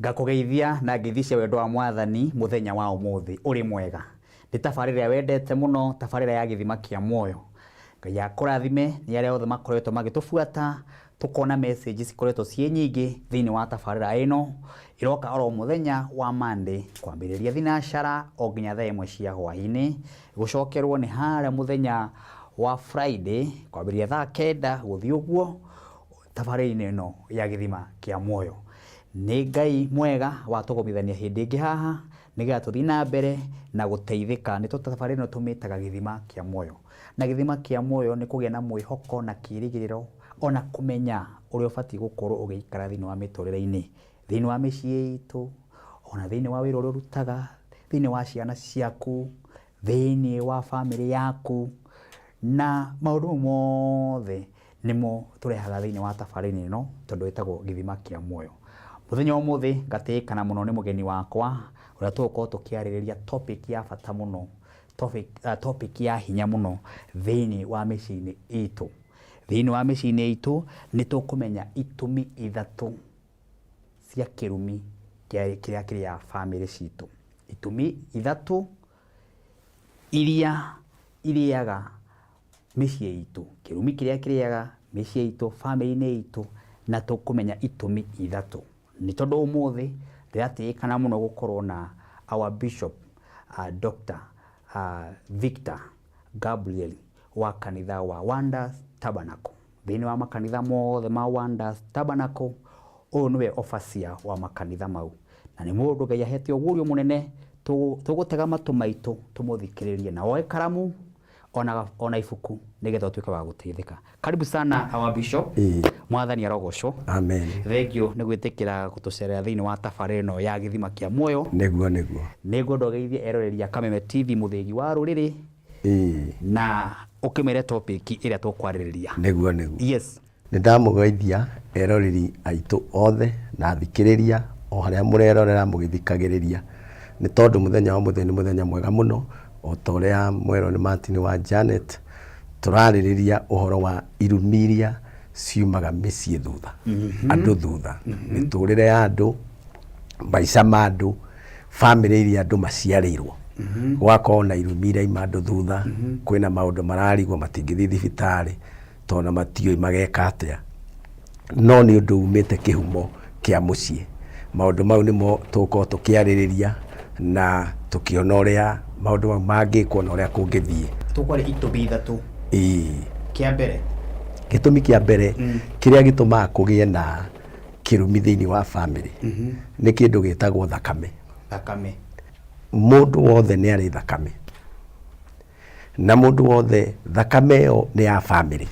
Ngakũgeithia na ngeithi cia wendo wa Mwathani mũthenya wa ũmũthĩ ũrĩ mwega. Nĩ tabarĩra ĩrĩa wendete mũno, tabarĩra ya gĩthima kĩa muoyo. Ngai akũrathime nĩ arĩa othe makoretwo magĩtũbuata, tũkona message cikoretwo ciĩ nyingĩ thĩinĩ wa tabarĩra ĩno. Ĩroka oro mũthenya wa Monday kwambĩrĩria thinacara o nginya thaa 1 cia hwaĩ-inĩ. Gũcokerwo nĩ harĩa mũthenya wa Friday kwambĩrĩria thaa 9 gũthiĩ ũguo tabarĩra-inĩ ĩno ya gĩthima kĩa muoyo. Nĩ Ngai mwega watũgomithania hĩndĩ ĩngĩ haha nĩgetha tũthiĩ na mbere na gũteithĩka. Nĩ tabarĩra ĩno tũmĩtaga gĩthima kĩa muoyo. Na gĩthima kĩa muoyo nĩ kũgĩa na mwĩhoko na kĩrĩgĩrĩro ona kũmenya ũrĩa ũbatiĩ gũkorwo ũgĩikara thĩinĩ wa mĩtũrĩre-inĩ, thĩinĩ wa mĩciĩ itũ, ona thĩinĩ wa wĩra ũrĩa ũrutaga, thĩinĩ wa ciana ciaku, thĩinĩ wa bamĩrĩ yaku, na maũndũ mau mothe nĩmo tũrehaga thĩinĩ wa tabarĩra ĩno tondũ ĩtagwo gĩthima kĩa muoyo. Mũthenya wa ũmũthĩ ngatĩĩkana mũno nĩ mũgeni wakwa ũrĩa tũgũkorwo tũkĩarĩrĩria topic ya bata mũno, topic ya hinya mũno thĩinĩ wa mĩciĩ-inĩ itũ. Thĩinĩ wa mĩciĩ-inĩ itũ nĩ tũkũmenya itũmi ithatũ cia kĩrumi kĩrĩa kĩrĩaga bamĩrĩ citũ. Itũmi ithatũ iria irĩaga mĩciĩ itũ, kĩrumi kĩrĩa kĩrĩaga mĩciĩ itũ, bamĩrĩ-inĩ itũ, na tũkũmenya itũmi ithatũ. Nĩ tondũ ũmũthĩ ndĩratĩĩkana mũno gũkorwo na our bishop Dr. Victor Gabriel wa kanitha wa Wonders Tabernacle. Thĩinĩ wa makanitha mothe ma Wonders Tabernacle, ũyũ nĩwe overseer wa makanitha mau. Na nĩ mũndũ Ngai ahete ũguũrio mũnene, tũgũtega matũ maitũ tũmũthikĩrĩrie na woe karamu ona ibuku nĩgetha ũtuĩke wa gũteithĩka. Karibu sana our bishop. Mwathani arogocwo. Amen. Thengiũ nĩ gwĩtĩkĩra gũtũcerera thĩinĩ wa tabarĩra ĩno ya gĩthima kĩa muoyo. Nĩguo nĩguo. Nĩngwenda ũgeithie eroreri a Kameme TV mũthĩgi wa rũrĩrĩ na ũkĩmere topic ĩrĩa tũkwarĩrĩria. Nĩguo nĩguo. Yes. Nĩ ndamũgeithia eroreri aitũ othe na athikĩrĩria o harĩa mũrerorera mũgĩthikagĩrĩria, nĩ tondũ mũthenya wa ũmũthĩ nĩ mũthenya mwega mũno, o ta ũrĩa mwerwo nĩ Martin wa Janet, tũrarĩrĩria ũhoro wa irumi iria ciumaga mĩciĩ thutha, andũ thutha, mĩtũrĩre ya andũ, maica ma andũ, bamĩrĩ iria andũ maciarĩirwo, gũgakorwo na irumi iraima andũ thutha, kwĩna maũndũ mararigwo matingĩthiĩ thibitarĩ, tondũ ona matiũĩ mageka atĩa, no nĩ ũndũ umĩte kĩhumo kĩa mũciĩ. Maũndũ mau nĩmo tũgũkorwo tũkĩarĩrĩria na tũkĩona ũrĩa maũndũ mau mangĩkwo na ũrĩa kũngĩthiĩ. Tũkwaria itũmi ithatũ. Ĩĩ. Kĩa mbere. Gĩtũmi kĩa mbere kĩrĩa gĩtũmaga kũgĩe na kĩrumi thĩinĩ wa bamĩrĩ nĩ kĩndũ gĩtagwo thakame. Thakame. Mũndũ wothe nĩ arĩ thakame. Na mũndũ wothe thakame ĩyo nĩ ya bamĩrĩ.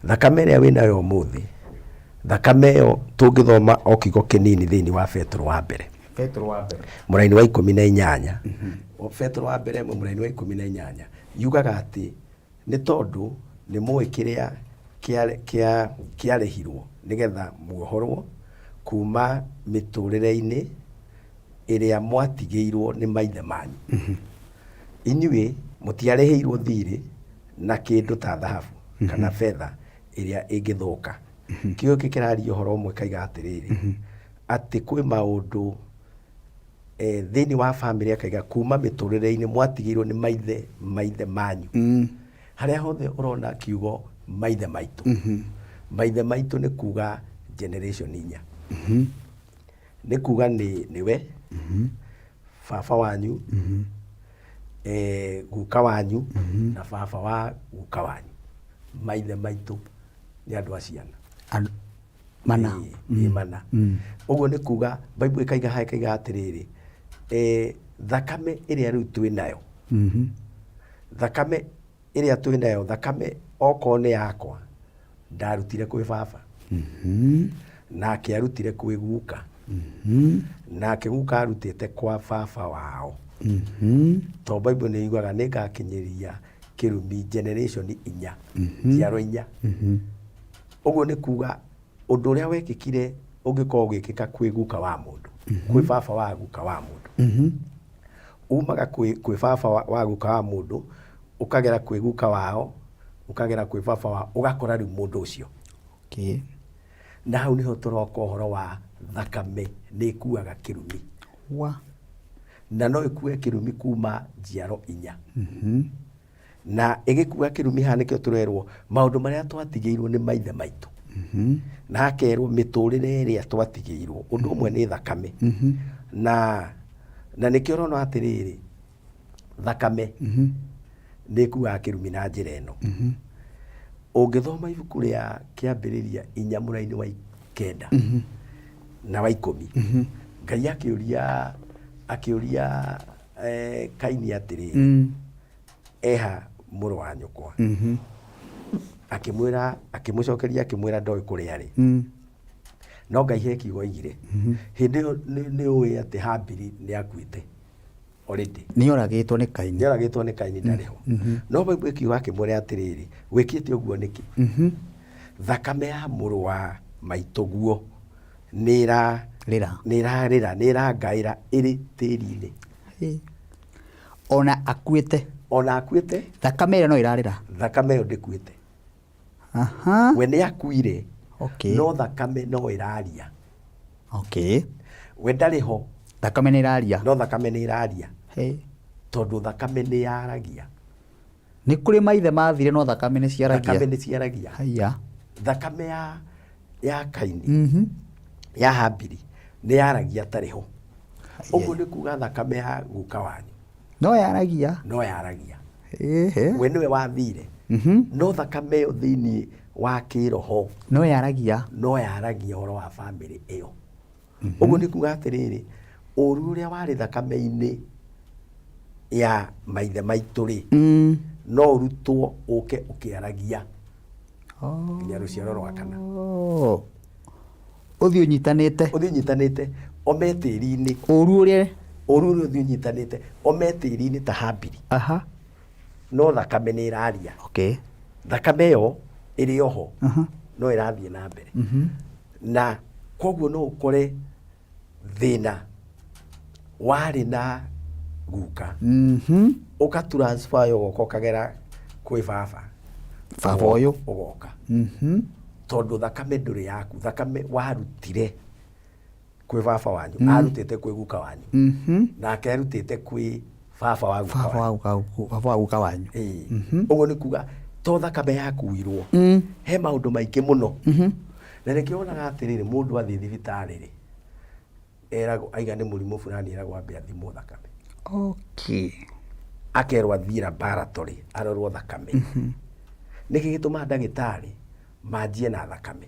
Thakame ĩrĩa wĩnayo ũmũthĩ, thakame ĩyo tũngĩthoma o kiugo kĩnini thĩinĩ wa Petero wa mbere. Petero wa mbere. Mũraini wa 18. Petero wa mbere mũraini wa 18 yugaga atĩ nĩ tondũ nĩ mũĩ kĩrĩa kĩarĩhirwo nĩgetha muohorwo kuma mĩtũrĩre-inĩ ĩrĩa mwatigĩirwo nĩ maithe manyu. Inyuĩ mũtiarĩhĩirwo thiirĩ na kĩndũ ta thahabu kana betha ĩrĩa ĩngĩthũka. Kiugo gĩkĩ kĩraria ũhoro ũmwe kaiga atĩrĩrĩ, atĩ kwĩ maũndũ thĩinĩ wa bamĩrĩ akaiga kuma mĩtũrĩre-inĩ mwatigĩirwo nĩ maithe manyu. Harĩa hothe ũrona kiugo maithe maitũ, maithe maitũ nĩ kuga generation inya. Nĩ kuga nĩ nĩwe baba wanyu, guka wanyu na baba wa guka wanyu. Maithe maitũ nĩ andũ a ciana. Mana. Ĩĩ, mana. Ũguo nĩ kuga Bible ĩkaiga haha ĩkaiga atĩrĩrĩ, thakame ĩrĩa rĩu twĩ nayo, thakame ĩrĩa twĩ nayo, thakame okorwo nĩ yakwa, ndarutire kwĩ baba, nake arutire kwĩ guka, nake guka arutĩte kwa baba wao. Tondũ Bible nĩ yugaga nĩ ngakinyĩria kĩrumi generation inya, njiaro inya. Ũguo nĩ kuga ũndũ ũrĩa wekĩkire ũngĩkorwo ũgĩkĩka kwĩ guka wa mũndũ, kwĩ baba wa guka wa mũndũ, umaga kwĩ baba wa guka wa mũndũ, ũkagera kwĩ guka wao, ũkagera kwĩ baba wao, ũgakora rĩu mũndũ ũcio. Na hau nĩho tũroka ũhoro wa thakame nĩ ĩkuaga kĩrumi. Wa. Na no ĩkue kĩrumi kuma njiaro inya. Na ĩgĩkua kĩrumi haha nĩkĩo tũrerwo maũndũ marĩa twatigĩirwo nĩ maithe maitũ. Na akerwo mĩtũrĩre ĩrĩa twatigĩirwo ũndũ ũmwe nĩ thakame. Na nĩkĩo ũrona atĩrĩrĩ, thakame nĩ ĩkuaga kĩrumi na njĩra ĩno. Ũngĩthoma ibuku rĩa Kĩambĩrĩria 4 mũraini wa 9 na wa 10, Ngai akĩũria Kaini atĩrĩrĩ, eha mũrũ wa nyũkwa? Akĩmwĩra, akĩmũcokeria akĩmwĩra ndoĩ kũrĩa arĩ. No Ngai he kiugo oigire. Hĩndĩ ĩyo nĩ ũĩ atĩ Habili nĩ akuĩte already. Nĩ oragĩtwo nĩ Kaini. Nĩ oragĩtwo nĩ Kaini, ndarĩ ho. No Bible ĩkiuga akĩmwĩra atĩrĩrĩ, wĩkĩte ũguo nĩkĩ? Thakame ya mũrũ wa maitũguo nĩ ĩra Rĩra. Nĩ ĩrarĩra, nĩ ĩrangaĩra ĩrĩ tĩri-inĩ. Ona akuĩte. Ona akuĩte. Thakame ĩyo no ĩrarĩra. Thakame ĩyo ndĩkuĩte. Aha. We nĩ akuire. Okay. No thakame no ĩraria. Okay. We ndarĩ ho. Thakame nĩ ĩraria. No thakame nĩ ĩraria. Hey. Tondũ thakame nĩ yaragia. Nĩ kũrĩ maithe mathire no thakame nĩ ciaragia. Thakame nĩ ciaragia. Haiya. Thakame ya Kaini. Ya Habili nĩ yaragia atarĩ ho. Ũguo nĩ kuga thakame ya guka wanyu no yaragia. No yaragia. Ehe. We nĩwe wathire. No thakame ĩyo thĩinĩ wa kĩroho no yaragia. No yaragia ũhoro wa bamĩrĩ ĩyo. Ũguo nĩ kuga atĩrĩrĩ, ũru ũrĩa warĩ thakame-inĩ ya maithe maitũ rĩ, no ũrutwo ũke ũkĩaragia nginya rũciaro rwa kana. Oh. Ũthiĩ ũnyitanĩte. Ũthiĩ ũnyitanĩte ome tĩri-inĩ. Ũru ũrĩa. Ũru ũrĩa ũthiĩ ũnyitanĩte ome tĩri-inĩ ta Habili. Aha. No thakame nĩ ĩraria. Okay. Thakame ĩyo ĩrĩ oho. No ĩrathiĩ na mbere. Na koguo no ũkore thĩna warĩ na guka. Ũka transfer ũgoka ũkagera kwĩ baba. Baba ũyũ. Ũgoka. Tondũ thakame ndũrĩ yaku, thakame warutire kwĩ baba wanyu, arutĩte kwĩ guka wanyu. Nake arutĩte kwĩ baba wa guka Baba wanyu. wa guka, baba wa guka wanyu. Ĩĩ. Ũguo nĩ kuga to thakame yakuirwo. He maũndũ maingĩ mũno. Na nĩkĩo wonaga atĩrĩrĩ, mũndũ athiĩ thibitarĩ rĩ, eragwo aiga nĩ mũrimũ fulani, eragwo ambe athimwo thakame. Okay. Akerwo athiĩ laboratory arorwo thakame. Nĩkĩ gĩtũmaga ndagĩtarĩ manjie na thakame?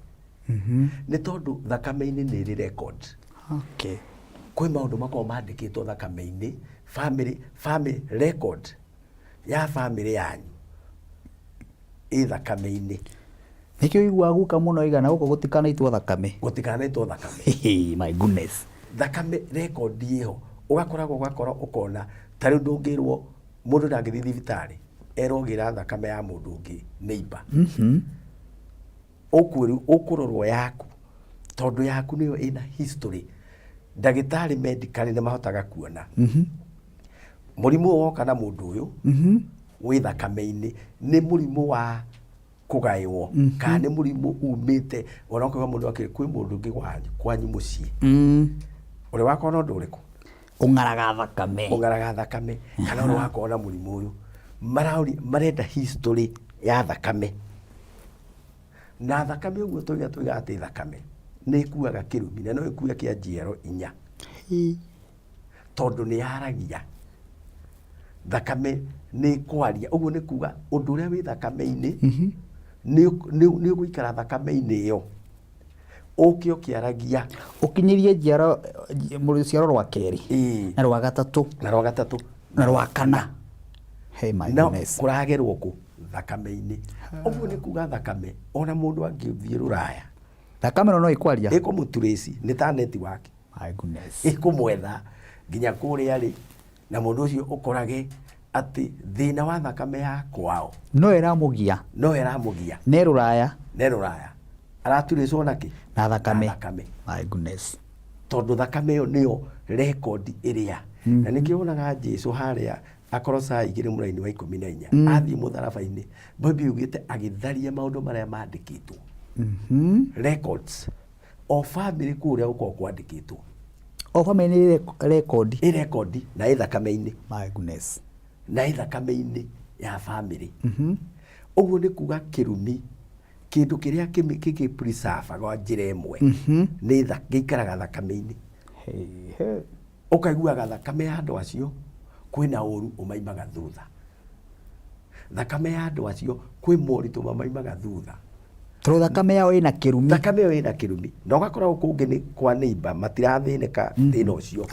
Nĩ tondũ thakame-inĩ nĩ ĩrĩ record. Okay. Kwĩ maũndũ makoragwo mandĩkĩtwo thakame-inĩ, family record ya family yanyu ĩ thakame-inĩ. Nĩkĩo ũiguaga guka mũno oiga na gũkũ gũtikanaitwo thakame. Gũtikanaitwo thakame. My goodness. Thakame record ĩho, ũgakoragwo ũgakora ũkona ta rĩu ndũngĩrwo mũndũ ndangĩthiĩ thibitarĩ erwo gĩra thakame ya mũndũ ũngĩ neighbor. Ũkwĩrwo ũkũrorwo yaku tondũ yaku nĩyo ĩna history. Ndagĩtarĩ medically nĩ mahotaga kuona mũrimũ ũyũ woka na mũndũ ũyũ wĩ thakame-inĩ nĩ mũrimũ wa kũgaywo kana nĩ mũrimũ umĩte ona okorwo mũndũ akĩrĩ kwĩ mũndũ ũngĩ kwanyu mũciĩ ũrĩa wakorwo na ũndũ ũrĩkũ Ũng'araga thakame. Ũng'araga thakame kana ũrĩa wakorwo na mũrimũ ũyũ marenda history ya thakame. Na thakame ũguo tũiga atĩ thakame nĩ ĩkuaga kĩrumi na no ĩkue kĩa njiaro inya. Tondũ nĩ yaragia. Thakame nĩ ĩkwaria. Ũguo nĩ kuga ũndũ ũrĩa wĩ thakame-inĩ nĩ ũgũikara thakame-inĩ ĩyo. Ũke ũkĩaragia. Ũkinyĩrie njiaro, rũciaro rwa kerĩ. Na rwa gatatũ. Na rwa gatatũ. Na rwa kana. Hey, my No goodness. kũragerwo kũ? Thakame-inĩ. Ũguo nĩ kuga thakame ona mũndũ angĩthiĩ rũraya. Thakame no ĩkwaria. Ĩkũmũtrace nĩ ta network. My goodness. Ĩkũmwetha nginya kũrĩa rĩ, na mũndũ ũcio ũkorage atĩ thĩna wa thakame ya kwao no ĩramũgia. No ĩramũgia. Nĩ rũraya. Nĩ rũraya. Araturĩcwo na kĩ? Na thakame. Na thakame. My goodness. Tondũ thakame ĩyo nĩyo rekondi ĩrĩa. Na nĩkĩo wonaga Jesu harĩa Akolosai igĩrĩ mũraini wa 14. Athiĩ mũtharaba-inĩ, Bible yugĩte agĩtharia maũndũ marĩa mandĩkĩtwo. Records. O bamĩrĩ kũrĩa gũkoragwo kwandĩkĩtwo. O bamĩrĩ nĩ rekondi. Ĩ rekondi na ĩ thakame-inĩ. My goodness. Na ĩ thakame-inĩ ya bamĩrĩ. Ũguo nĩ kuga kĩrumi, kĩndũ kĩrĩa kĩngĩ preserve gwa njĩra ĩmwe nĩ gĩikaraga thakame-inĩ. Ũkaiguaga thakame ya andũ acio kwĩna ũru ũmaimaga thutha. Thakame ya andũ acio kwĩ moritũ mamaimaga thutha. Tondũ thakame yao ĩna kĩrumi. Thakame ĩyo ĩna kĩrumi. Na ũgakora gũkũ ũngĩ nĩ kwa neighbor matirathĩnĩka thĩna ũcio.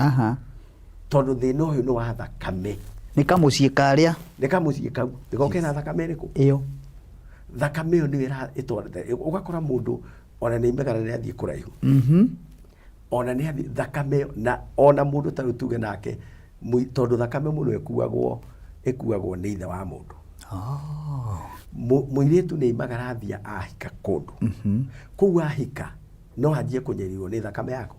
Tondũ thĩna ũyũ nĩ wa thakame. Nĩ kamũciĩ karĩa. Nĩ kamũciĩ kau. Nĩko kena thakame ĩrĩkũ? Ĩyo. Thakame ĩyo nĩyo ĩtwarĩte. Ũgakora mũndũ ona nĩ aimagara nĩ athiĩ kũraihu. Ona nĩ athiĩ thakame ĩyo na ona mũndũ ta rĩu tuge nake tondũ thakame mũno ĩkuagwo ĩkuagwo nĩ ithe wa mũndũ. Mũirĩtu nĩ aimagara athiĩ ahika kũndũ. Kũu ahika no anjie kũnyarirwo nĩ thakame yaku.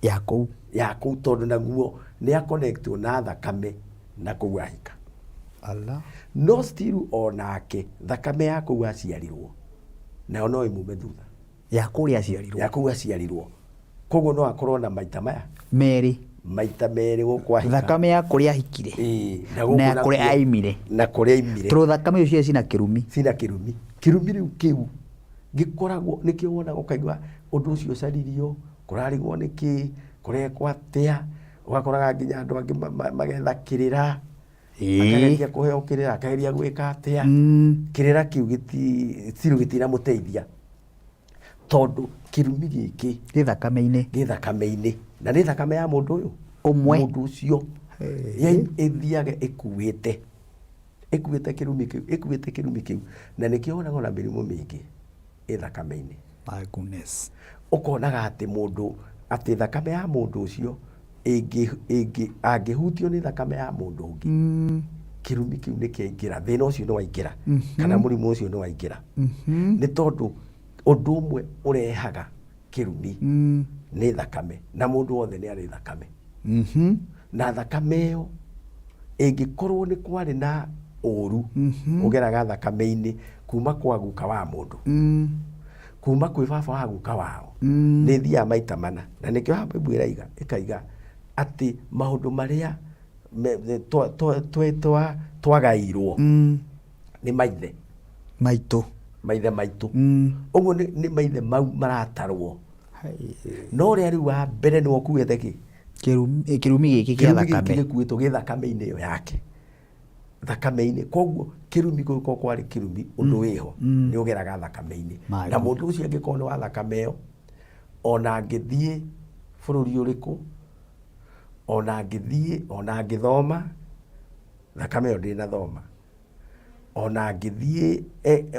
Ya kũu. Ya kũu tondũ naguo nĩ a connect na thakame na kũu ahika. Allah. No still onake thakame ya kũu aciarirwo nayo no ĩmume thutha. Ya kũrĩa aciarirwo. Ya kũu aciarirwo. Koguo no akorwo na maita maya merĩ. Maita merĩ gũkũ ahika. Thakame ya kũrĩa ahikire. Ĩĩ, na gũkũ Na ya nakuo. kũrĩa aimire. Na kũrĩa aimire. Tondũ thakame icio ciothe cina kĩrumi. Cina kĩrumi. Kĩrumi rĩu kĩu gĩkoragwo nĩkĩo wonaga ũkaigua ũndũ ũcio ũcaririo, kũrarigwo nĩkĩ, kũrekwo atĩa, ũgakoraga nginya andũ angĩ magetha kĩrĩra. Akageria kũheo kĩrĩra, akageria gwĩka atĩa. Kĩrĩra kĩu still gĩtinamũteithia. Tondũ kĩrumi gĩkĩ gĩ thakame-inĩ. Gĩ thakame-inĩ. Na nĩ thakame ya mũndũ ũyũ ũmwe. Mũndũ ũcio. Ĩthiaga ĩkuĩte. Ĩkuĩte kĩrumi kĩu, ĩkuĩte kĩrumi kĩu. Na nĩkĩo wonaga ona mĩrimũ mĩingĩ ĩ thakame-inĩ. My goodness. Ũkonaga atĩ mũndũ, atĩ thakame ya mũndũ ũcio angĩhutio nĩ thakame ya mũndũ ũngĩ, kĩrumi kĩu nĩ kĩaingĩra, thĩna ũcio nĩ waingĩra, kana mũrimũ ũcio nĩ waingĩra. Nĩ tondũ ũndũ ũmwe ũrehaga kĩrumi nĩ thakame, na mũndũ wothe nĩ arĩ thakame. Na thakame ĩyo ĩngĩkorwo nĩ kwarĩ na ũru ũgeraga thakame-inĩ kuma kwa guka wa mũndũ, kuma kwĩ baba wa guka wao, nĩ ĩthiaga maita mana. Na nĩkĩo haha Bible ĩraiga, ĩkaiga atĩ maũndũ marĩa twagairwo nĩ maithe maitũ. Maithe maitũ. Ũguo nĩ maithe mau maratarwo. No ũrĩa rĩu wa mbere nĩwe ũkuĩte kĩ? Kĩrumi gĩkĩ kĩa Kĩrumi gĩkĩ thakame. gĩkuĩtwo gĩ thakame-inĩ ĩyo yake. Thakame-inĩ. Koguo kĩrumi gũgĩkorwo kwarĩ kĩrumi ũndũ wĩho, nĩ ũgeraga thakame-inĩ. My Na God. mũndũ ũcio angĩkorwo nĩ wa thakame ĩyo, ona angĩthiĩ bũrũri ũrĩkũ, ona angĩthiĩ, ona angĩthoma, thakame ĩyo ndĩnathoma. Ona angĩthiĩ,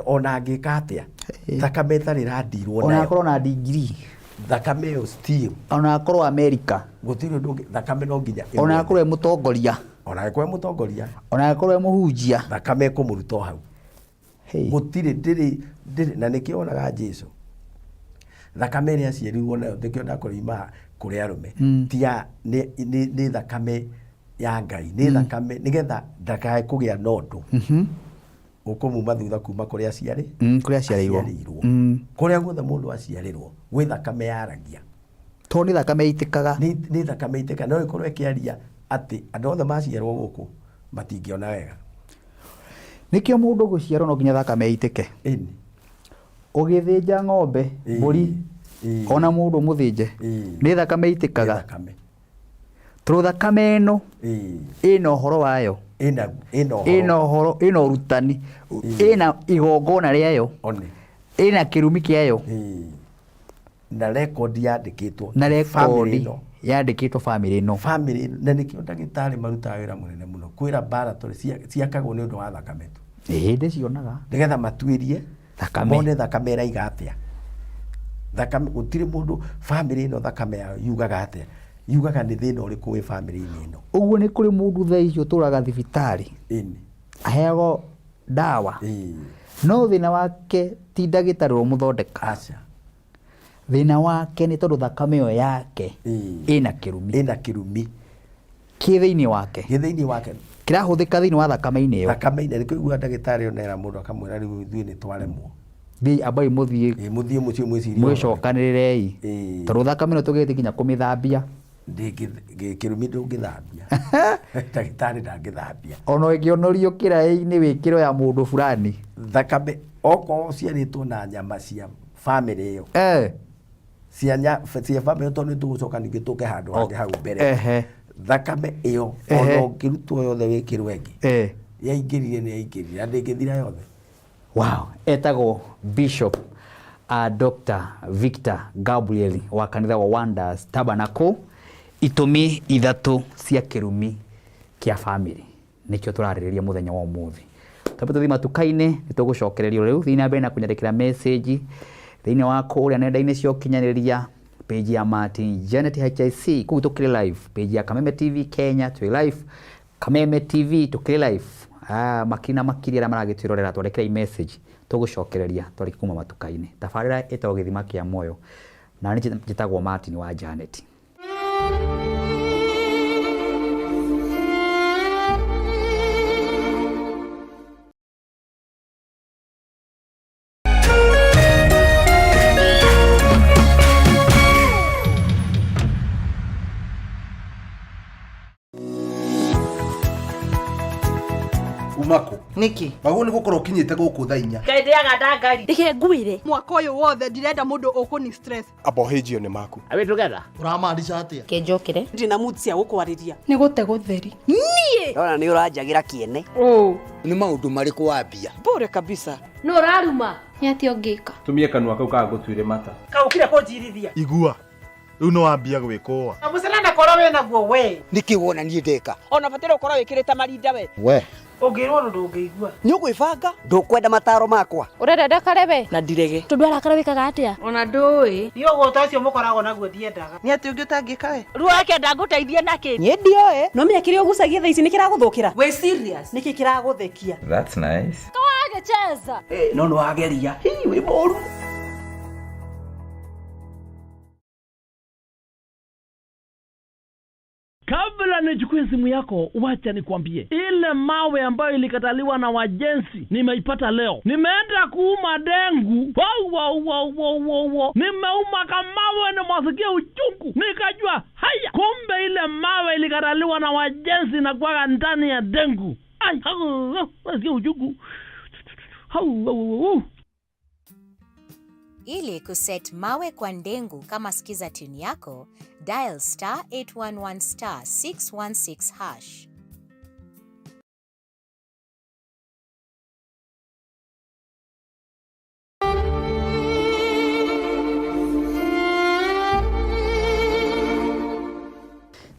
ona angĩka atĩa, thakame ĩtarĩ ĩrandirwo Ona nayo. akorwo na degree. Thakame ĩyo still. Ona akorwo America. Gũtirĩ ũndũ ũngĩ, thakame no nginya ĩmwe. Ona akorwo e mũtongoria. Ona angĩkorwo e mũtongoria. Ona angĩkorwo e mũhunjia. Thakame ĩkũmũruta o hau. Gũtirĩ, ndĩrĩ, ndĩrĩ, na nĩkĩo wonaga Jesu. Thakame ĩrĩa aciarirwo nayo, nĩkĩo ndakorwo imaga kũrĩ arũme. Ti ya, nĩ thakame ya Ngai, nĩ thakame, nĩgetha ndakae kũgĩa na ũndũ. Ũkũmuma thutha kuma kũrĩa aciarĩ? Kũrĩa aciarĩirwo. Aciarĩirwo. Kũrĩa guothe mũndũ aciarĩrwo, gwĩ thakame yaragia. Tondũ nĩ thakame ĩitĩkaga. Nĩ thakame ĩitĩkaga. No ĩkorwo ĩkĩaria atĩ andũ othe maciarwo gũkũ matingĩona wega. Nĩkĩo mũndũ gũciarwo no nginya thakame ĩitĩke. Ĩni. Ũgĩthĩnja ng'ombe, mbũri, ona mũndũ mũthĩnje, nĩ thakame ĩitĩkaga. Nĩ thakame. Tondũ thakame ĩno ĩna ũhoro wayo. Ĩna ũhoro. Ĩna ũhoro, ĩna ũrutani, ĩna igongona rĩayo. One. Ĩna kĩrumi kĩayo. Na rekondi yandĩkĩtwo. Na rekondi Family ĩno. yandĩkĩtwo family ĩno. Family ĩno. Na nĩkĩo ndagĩtarĩ marutaga wĩra mũnene mũno. Kwĩ laboratory ciakagwo nĩ ũndũ wa thakame tu. Ĩĩ, ndĩcionaga. Nĩgetha matuĩrie Thakame. Mone thakame ĩraiga atĩa. Thakame, gũtirĩ mũndũ family ĩno thakame yao yugaga atĩa. Yugaga nĩ thĩna ũrĩkũ wĩ family-inĩ ĩno. Ũguo nĩ kũrĩ mũndũ thaa ici ũtũraga thibitarĩ. Ĩni. Aheagwo ndawa. Ĩĩ. No thĩna wake ti ndagĩtarĩ ũmũthondeka. Aca. Thĩna wake nĩ tondũ thakame ĩyo yake Ĩĩ. ĩna kĩrumi. Ĩna kĩrumi. Kĩ thĩinĩ wake. Kĩ thĩinĩ wake. Kĩrahũthĩka thĩinĩ wa thakame-inĩ ĩyo. Thakame-inĩ, nĩkĩo ũiguaga ndagĩtarĩ ona era mũndũ akamwĩra rĩu ithuĩ nĩ twaremwo. Thiĩi ambai mũthiĩ. Ĩ, mũthiĩ mũciĩ mwĩcirie ũhoro. Mwĩcokanĩrĩrei. Tondũ thakame ĩno tũgĩthiĩ nginya kũmĩthambia. Kĩrumi ndũngĩthambia. Ndagĩtarĩ ndangĩthambia. Ona ĩngĩonorio kĩraĩ-inĩ wĩkĩro ya mũndũ fulani. Thakame okorwo ũciarĩtwo na nyama cia bamĩrĩ ĩyo. Cia nya, cia bamĩrĩ tondũ nĩ tũgũcoka ningĩ tũke handũ hangĩ hau mbere. Thakame ĩyo ona ũngĩrutwo yothe wĩkĩrwo ĩngĩ. Yaingĩrire nĩ yaingĩrire na ndĩngĩthira yothe. Wow, etagwo Bishop Dr. Victor Gabriel wa kanitha wa Wonders Tabernacle. Itũmi ithatũ cia kĩrumi kĩa famĩlĩ nĩkĩo tũrarĩrĩria mũthenya wa ũmũthĩ. Twambe tũthiĩ matuka-inĩ nĩ tũgũcokererio rĩu. Thiĩ na mbere na kũnyandĩkĩra message thĩinĩ wa kũrĩa nenda-inĩ cia ũkinyanĩria, page ya Martin Janet HIC kũu tũkĩrĩ live, page ya Kameme TV Kenya twĩ live, Kameme TV tũkĩrĩ live. Makiri na makiri arĩa maragĩtwĩrorera, twandĩkĩrei message tũgũcokereria twarĩkia kuma matuka-inĩ. Tabarĩra ĩtagwo Gĩthima kĩa Muoyo na niĩ njĩtagwo Martin wa Janet. Umako Nĩkĩ? Wagwo nĩ gũkorwo ũkinyĩte gũkũ thaa inya. Ngai ndĩaga ndangari. Reke ngwĩre. Mwaka ũyũ wothe ndirenda mũndũ ũkũni stress. Amba ũhĩnjio nĩ maku. Are we together? Ũramaanisha atĩa? Kĩnjũkĩre. Ndirĩ na mood cia gũkwarĩria. Nĩ gũte gũtheri. Niĩ. Ndona nĩ ũranjagĩra kĩene. Ũũ. Nĩ maũndũ marĩkũ wambia? Bure kabisa. Nũ ũraruma? Nĩ atĩa ũngĩka? Tumie kanua kau kagũtuire mata. Kaũkire kũnjirithia. Igua. Rĩu nĩ wambia gwĩkũa. Na mũcere korwo wĩna guo we. Nĩkĩ wona niĩ ndeka? Ona bataire gũkorwo wĩkĩrĩte marinda we. We. Ũngĩrwo ũndũ ndũngĩigua. Nĩ ũgwĩbanga? Ndũkwenda mataro makwa. Ũrenda ndakare we? Na ndirege. Tondũ arakara wĩkaga atĩa? Ona ndũĩ. Niĩ ũgũta ũcio mũkoragwo naguo ndiendaga. Nĩ atĩ ũngĩ ũtangĩka we? Ruo ndangũteithie nakĩ? Niĩ ndioĩ. No menya kĩrĩa ũgucagia thaa ici nĩ kĩragũthũkĩra. Wĩ serious? Nĩkĩ kĩragũthekia? That's nice. Kawagĩcheza. No nĩ wageria. Hi, wĩ mũru. Kabla nichukue simu yako, wacha nikwambie, ile mawe ambayo ilikataliwa na wajenzi nimeipata leo. Nimeenda kuuma dengu, wow, wow, wow, wow, wow, wow. Nimeuma kamawe, nimwasikia uchungu, nikajua haya, kumbe ile mawe ilikataliwa na wajenzi na kuwaga ndani ya dengu. Ai, hau, hau, nasikia uchungu. Hau, hau, hau. Ili kuset mawe kwa ndengu kama skiza tune yako, dial star 811 star 616 hash.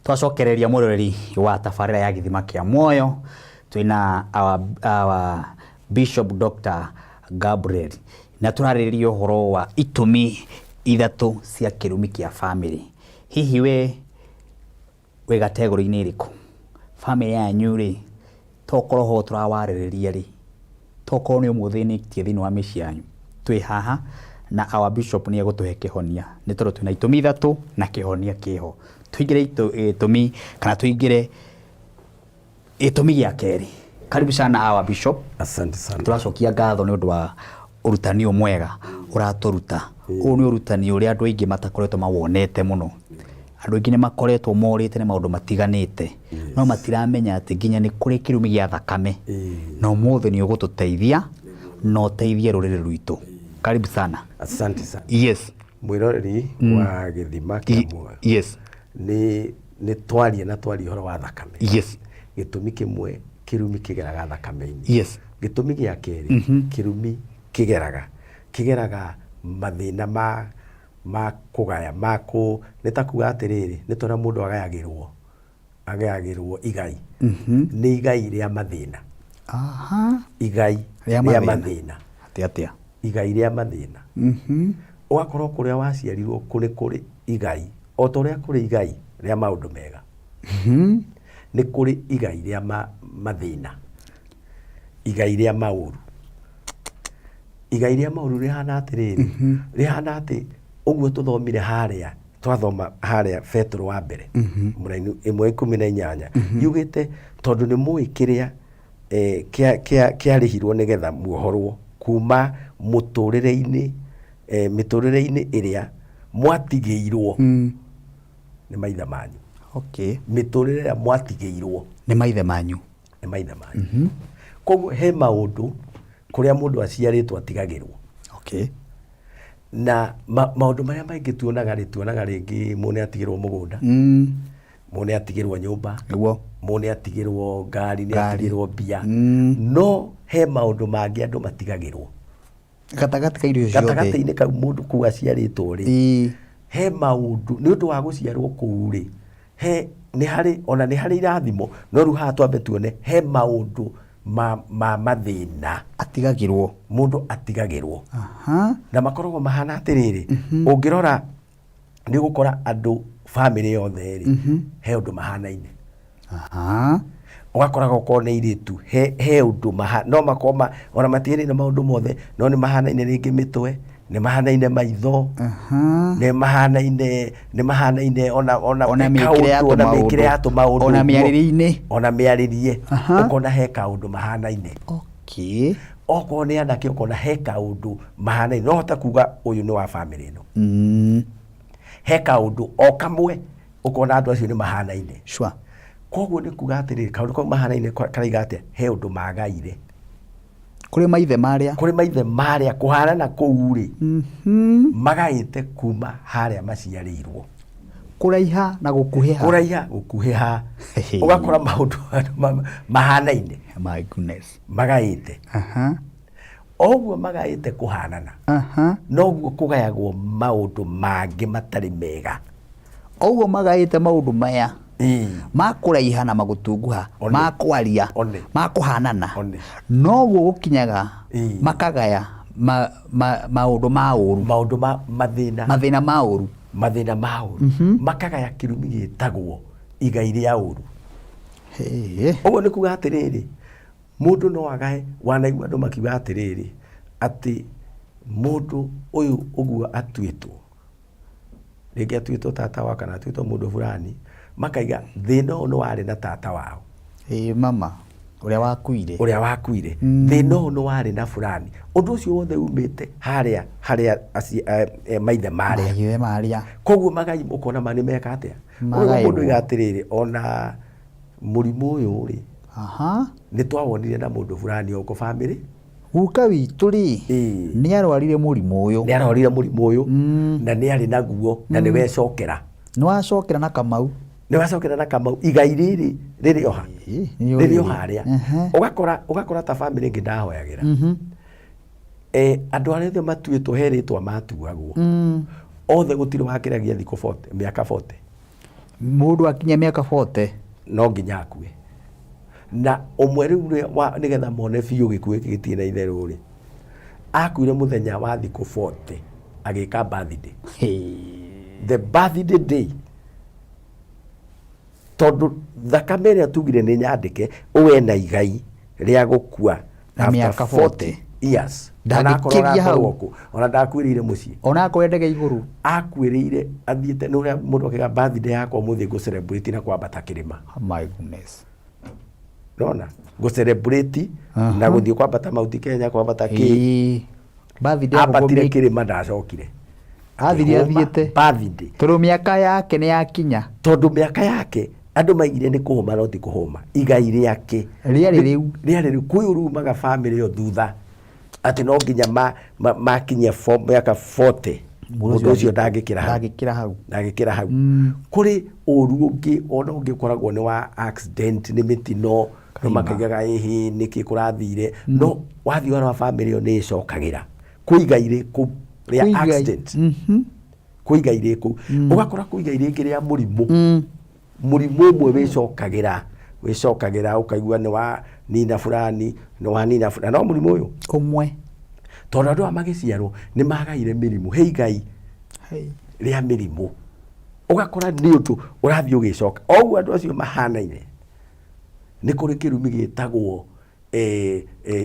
Twacokereria mwĩroreri wa tabarĩra ya Gĩthima kĩa Muoyo, twĩna our Bishop Dr. Gabriel na tũrarĩrĩria ũhoro wa itũmi ithatũ cia kĩrumi kĩa famĩlĩ. Hihi we wĩ kategori-inĩ ĩrĩkũ? Famĩlĩ yanyu rĩ, tokorwo ho tũrawarĩrĩria rĩ, tokorwo nĩ ũmũthĩnĩtie thĩinĩ wa mĩciĩ yanyu, twĩ haha na our bishop nĩ egũtũhe kĩhonia, nĩ tondũ twĩna itũmi ithatũ na kĩhonia kĩho. Tũingĩre itũmi kana tũingĩre gĩtũmi gĩa kerĩ. Karibu sana our bishop. Asante sana. Tũracokia ngatho nĩ ũndũ wa ũrutani ũyũ mwega ũratũruta. Ũyũ nĩ ũrutani ũrĩa andũ aingĩ matakoretwo mawonete mũno. Andũ aingĩ nĩ makoretwo morĩte nĩ maũndũ matiganĩte, no matiramenya atĩ nginya nĩ kũrĩ kĩrumi gĩa thakame. Na ũmũthĩ nĩ ũgũtũteithia na ũteithie rũrĩrĩ rwitũ. Karibu sana. Asante sana. Yes. Mwĩroreri wa Gĩthima kĩa Muoyo. Yes. Nĩ twarie na twarie ũhoro wa thakame. Yes. Gĩtũmi kĩmwe kĩrumi kĩgeraga thakame-inĩ. Yes. Gĩtũmi gĩa kerĩ, kĩrumi kĩgeraga mathĩna ma kũgaya, ma kũ, nĩ ta kuga atĩrĩrĩ, nĩ tondũ mũndũ agayagĩrwo igai. Nĩ igai rĩa mathĩna. Igai Rĩa rĩa mathĩna. mathĩna. Atĩa atĩa? Igai rĩa mathĩna. Ũgakorwo kũrĩa waciarirwo kũrĩ kũrĩ igai, o ta ũrĩa kũrĩ igai rĩa maũndũ mega. Nĩ kũrĩ igai rĩa mathĩna. Igai rĩa maũru. Igai rĩa maũru rĩhana atĩrĩrĩ, rĩhana atĩ ũguo tũthomire harĩa, twathoma harĩa Petero wa mbere, mũraini 1:18, yugĩte tondũ nĩ mũĩ kĩrĩa kĩarĩhirwo nĩgetha muohorwo. Kuma mũtũrĩre-inĩ, mĩtũrĩre-inĩ ĩrĩa mwatigĩirwo nĩ maithe manyu. Mĩtũrĩre ĩrĩa mwatigĩirwo nĩ maithe manyu. Nĩ maithe manyu. Koguo he maũndũ kũrĩa mũndũ aciarĩtwo atigagĩrwo. Na maũndũ marĩa maingĩ tuonaga rĩ, tuonaga rĩngĩ mũndũ nĩ atigĩrwo mũgũnda, mũndũ nĩ atigĩrwo nyũmba, mũndũ nĩ atigĩrwo ngari, nĩ Ngari. atigĩrwo mbia. No he maũndũ mangĩ andũ matigagĩrwo. Gatagatĩ ka indo icio ciothe. Gatagatĩ-inĩ kau mũndũ kũu aciarĩtwo rĩ, he maũndũ nĩ ũndũ wa gũciarwo kũu rĩ, he nĩ harĩ ona nĩ harĩ irathimo, no rĩu haha twambe tuone he maũndũ ma mathĩna atigagĩrwo. Mũndũ atigagĩrwo. Na makoragwo mahana atĩrĩrĩ, ũngĩrora nĩ ũgũkora andũ bamĩrĩ yothe rĩ, he ũndũ mahanaine. Ũgakoraga okorwo nĩ airĩtu, he ũndũ no makorwo ona matiganĩire maũndũ mothe, no nĩ mahanaine rĩngĩ mĩtwe, nĩ mahanaine maitho, nĩ mahanaine, nĩ mahanaine ona Ona he mĩkĩre ya kaũndũ, ona tũmaũndũ. mĩkĩre ya tũmaũndũ Ona ũguo. mĩarĩrie-inĩ. Ona mĩarĩrie. Ũkona he kaũndũ mahanaine. Okorwo nĩ anake ũkona he kaũndũ mahanaine, no hote kuga ũyũ nĩ wa bamĩrĩ ĩno. He kaũndũ o kamwe ũkona andũ acio nĩ mahanaine. Koguo nĩ kuga atĩrĩrĩ, kaũndũ kau mahanaine karaiga atĩa? He ũndũ magaire. Kũrĩ maithe marĩa. Kũrĩ maithe marĩa, kũhanana kũu rĩ, magaĩte kuma harĩa maciarĩirwo. Kũraiha na gũkuhĩha. Kũraiha, gũkuhĩha. Ũgakora maũndũ mahanaine. My goodness. Magaĩte. Oguo magaĩte kũhanana. Noguo kũgayagwo maũndũ mangĩ matarĩ mega. Oguo magaĩte maũndũ maya. Ma kũraiha na magũtunguha, ma kwaria, ma kũhanana. Noguo gũkinyaga makagaya maũndũ ma ũru. Maũndũ ma mathĩna. Mathĩna ma ũru. Mathĩna ma ũru. Makagaya kĩrumi gĩtagwo igai rĩa ũru. Ũguo nĩ kuga atĩrĩrĩ, mũndũ no agae, wanaigua andũ makiuga atĩrĩrĩ, atĩ mũndũ ũyũ ũguo atuĩtwo, rĩngĩ atuĩtwo tata wao kana atuĩtwo mũndũ fulani, makaiga thĩna ũyũ nĩ warĩ na tata wao. Ĩĩ mama, ũrĩa wakuire. Ũrĩa wakuire. Thĩna ũyũ nĩ warĩ na fulani. Ũndũ ũcio wothe umĩte harĩa, harĩa maithe marĩa. Maithe marĩa. Koguo magai ũkona ma nĩ meka atĩa? Ũguo mũndũ oiga atĩrĩrĩ, ona mũrimũ ũyũ rĩ, nĩ twawonire na mũndũ fulani o bamĩrĩ. Guka witũ rĩ, nĩ arwarire mũrimũ ũyũ. Nĩ arwarire mũrimũ ũyũ, na nĩ arĩ naguo, na nĩ wecokera. Nĩ wacokera na Kamau. Nĩ wacokera na Kamau. Igai rĩrĩ rĩrĩ o ha? Rĩrĩ o harĩa. Ũgakora ta bamĩrĩ ĩngĩ ndahoyagĩra. Andũ arĩa othe matuĩtwo he rĩtwa matuagwo. Othe gũtirĩ wakĩragia thikũ 40, mĩaka 40. Mũndũ akinya mĩaka 40. No nginya akue. Na ũmwe rĩu nĩgetha mone biũ gĩkuũ gĩkĩ gĩtirĩ na itherũ rĩ, akuire mũthenya wa thikũ 40 agĩka birthday. The birthday day. Tondũ thakame ĩrĩa tugire nĩ nyandĩke, ũwe na igai rĩa gũkua Na after mĩaka 40 40. years. Ndangĩkĩria Ona akorwo hau. ũrakorwo kũ, ona ndakuĩrĩire mũciĩ. Ona akorwo ndege igũrũ. Akuĩrĩire athiĩte, nĩ ũrĩa mũndũ akiuga birthday yakwa ũmũthĩ ngũ celebrate na kwambata kĩrĩma. Oh my goodness. Nona? Ngũ celebrate na gũthiĩ kwambata Mount Kenya, kwambata kĩ. Birthday ya Ambatire gũkũ kĩrĩma ndacokire. Athire Akĩhũma athiĩte. Birthday. Tondũ mĩaka yake nĩ yakinya. Tondũ mĩaka yake andũ maigire nĩ kũhũma no ti kũhũma. Igai rĩake rĩarĩ rĩu. Rĩarĩ rĩu. Kwĩ ũrumaga bamĩrĩ ĩyo thutha. Atĩ no nginya makinyia mĩaka 40. Mũndũ ũcio ndangĩkĩra hau. Ndangĩkĩra hau. Ndangĩkĩra hau. Kũrĩ ũru ũngĩ ona ũngĩ ũkoragwo nĩ wa accident, nĩ mĩtino, no makaigaga ĩhĩ nĩkĩ kũrathire. No wathiĩ warora bamĩrĩ ĩyo nĩ ĩcokagĩra. Kwĩ igai rĩkũ rĩa Kwĩ igai. accident. Kwĩ igai rĩkũ. Ũgakora kwĩ igai rĩngĩ rĩa mũrimũ. Mũrimũ ũmwe wĩcokagĩra, wĩcokagĩra ũkaigua nĩ wa nina fulani, nĩ wa nina fulani. No mũrimũ ũyũ ũmwe. Tondũ andũ aya magĩciarwo nĩ magaire mĩrimũ, he igai rĩa mĩrimũ. Ũgakora nĩ ũndũ ũrathiĩ ũgĩcoka. O ũguo andũ acio mahanaine, nĩ kũrĩ kĩrumi gĩtagwo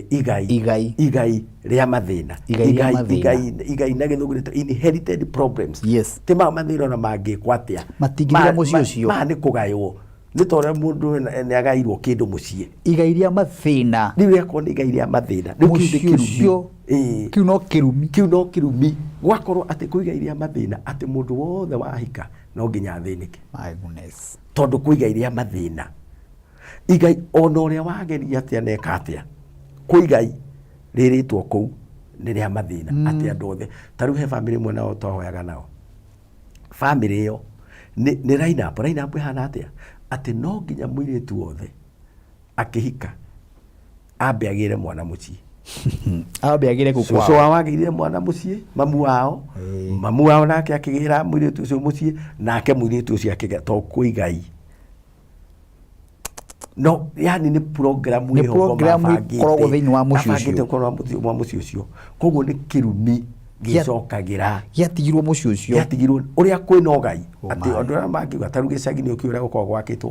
igai. Igai. Igai rĩa mathĩna. Igai rĩa Igai, mathĩna. igai, igai na gĩthũngũ nĩ inherited problems. Yes. Ti maya mathĩna ona mangĩkwo atĩa. Matingĩthira mũciĩ ũcio. Maya nĩ kũgaywo. Nĩ ta ũrĩa mũndũ nĩ agairwo kĩndũ mũciĩ. Igai rĩa mathĩna. Rĩu rĩakorwo nĩ igai rĩa mathĩna. Rĩu kĩu nĩ Mũciĩ kĩrumi. ũcio. Ĩĩ. Kĩu no kĩrumi. Kĩu no kĩrumi. Gwakorwo atĩ kwĩ igai rĩa mathĩna atĩ mũndũ wothe wahika no nginya athĩnĩke. My goodness. Tondũ kwĩ igai rĩa mathĩna. Igai ona ũrĩa wageria atĩa na eka atĩa, kwĩ igai rĩrĩtwo kũu nĩ rĩa mathĩna atĩ andũ othe. Ta rĩu he bamĩrĩ ĩmwe nao twahoyaga nao. Bamĩrĩ ĩyo nĩ line up. Line up ĩhana atĩa? Atĩ no nginya mũirĩtu wothe akĩhika ambe agĩre mwana mũciĩ. Ambe agĩre kũu Cũcũ kwao. wao agĩire mwana mũciĩ, mamu wao, mamu wao nake akĩgĩra mũirĩtu ũcio mũciĩ, nake mũirĩtu ũcio akĩgĩa, to kwĩ igai. No, yani nĩ program Nĩ ĩho program mabangĩte. ĩkoragwo thĩinĩ wa mũciĩ ũcio. Mabangĩte ũkorwo wa mũciĩ ũcio. Koguo nĩ kĩrumi gĩcokagĩra. Gĩatigirwo mũciĩ ũcio. Gĩatigirwo ũrĩa kwĩna ũgai. Atĩ my. andũ arĩa mangiuga ta rĩu gĩcagi nĩ ũkĩũĩ ũrĩa gũkoragwo gwakĩtwo.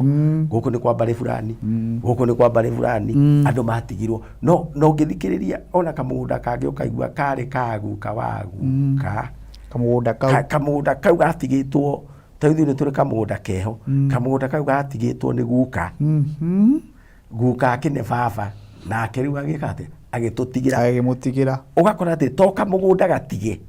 Gũkũ nĩ kwa mbarĩ fulani, gũkũ nĩ kwa mbarĩ fulani, andũ matigirwo. No no ũngĩthikĩrĩria ona kamũgũnda kangĩ ũkaigua karĩ ka guka wa guka. Kamũgũnda kau. Kamũgũnda kau gatigĩtwo, ta rĩu ithuĩ nĩ tũrĩ kamũgũnda keho. Kamũgũnda kau gatigĩtwo nĩ guka. Guka akĩne baba, nake rĩu agĩka atĩa? Agĩtũtigĩra. Agĩmũtigĩra. Ũgakora atĩ to kamũgũnda gatige.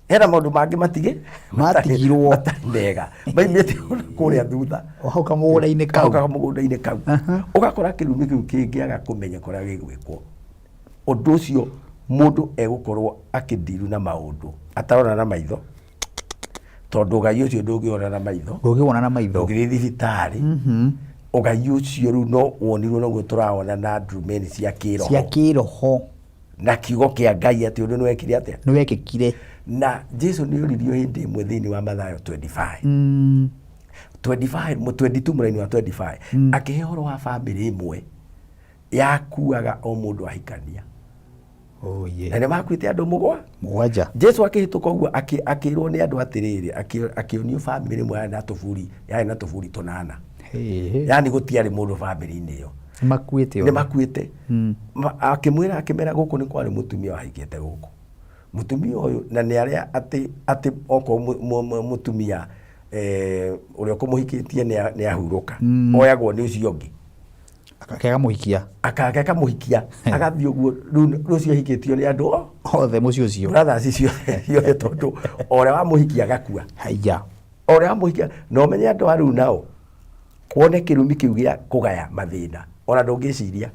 Hena maũndũ mangĩ matige Matigirwo. matarĩ mega maimĩte kũrĩa thutha. O hau kamũgũnda-inĩ kau. Hau kamũgũnda-inĩ kau. Ũgakora kĩrumi kĩu kĩngĩaga kũmenyeka ũrĩa gĩgwĩkwo. Ũndũ ũcio mũndũ egũkorwo akĩndiru na maũndũ atarona na maitho. Tondũ ũgai ũcio ndũngĩwona na maitho. Ndũngĩwona na maitho. Ndũngĩthiĩ thibitarĩ. Ũgai ũcio rĩu no wonirwo noguo tũrawona na ndurumeni cia kĩroho. Cia kĩroho. Na kiugo kĩa Ngai atĩ ũndũ nĩwekire atĩa? Nĩwekĩkire. Na Jesu nĩ oririo hĩndĩ ĩmwe thĩinĩ wa Mathayo 25. 25, 22 mũraini wa 25. Akĩhe ũhoro wa bamĩrĩ ĩmwe yakuaga o mũndũ ahikania. Oh, yeah. Na nĩ makuĩte andũ mũgwanja. Jesu akĩhĩtũka ũguo akĩrwo nĩ andũ atĩrĩrĩ, akĩonio bamĩrĩ ĩmwe yarĩ na tũburi, yarĩ na tũburi tũnana. Yani gũtiarĩ mũndũ bamĩrĩ-inĩ ĩyo. Nĩ makuĩte Nĩ makuĩte. Akĩmwĩra, akĩmera gũkũ nĩ kwarĩ mũtumia wahikĩte gũkũ. Mũtumia ũyũ na nĩ arĩa atĩ okorwo mũtumia ũrĩa ũkũmũhikĩtie nĩ ahurũka. Oyagwo nĩ ũcio ũngĩ. Akake akamũhikia. Akake akamũhikia. Agathiĩ ũguo, rĩu ũcio ahikĩtio nĩ andũ othe mũciĩ ũcio. Brothers ciothe tondũ o ũrĩa wamũhikia agakua. Haiya. O ũrĩa wamũhikia, na ũmenye andũ a rĩu nao, wone kĩrumi kĩu gĩa kũgaya mathĩna, ona ndũngĩciria.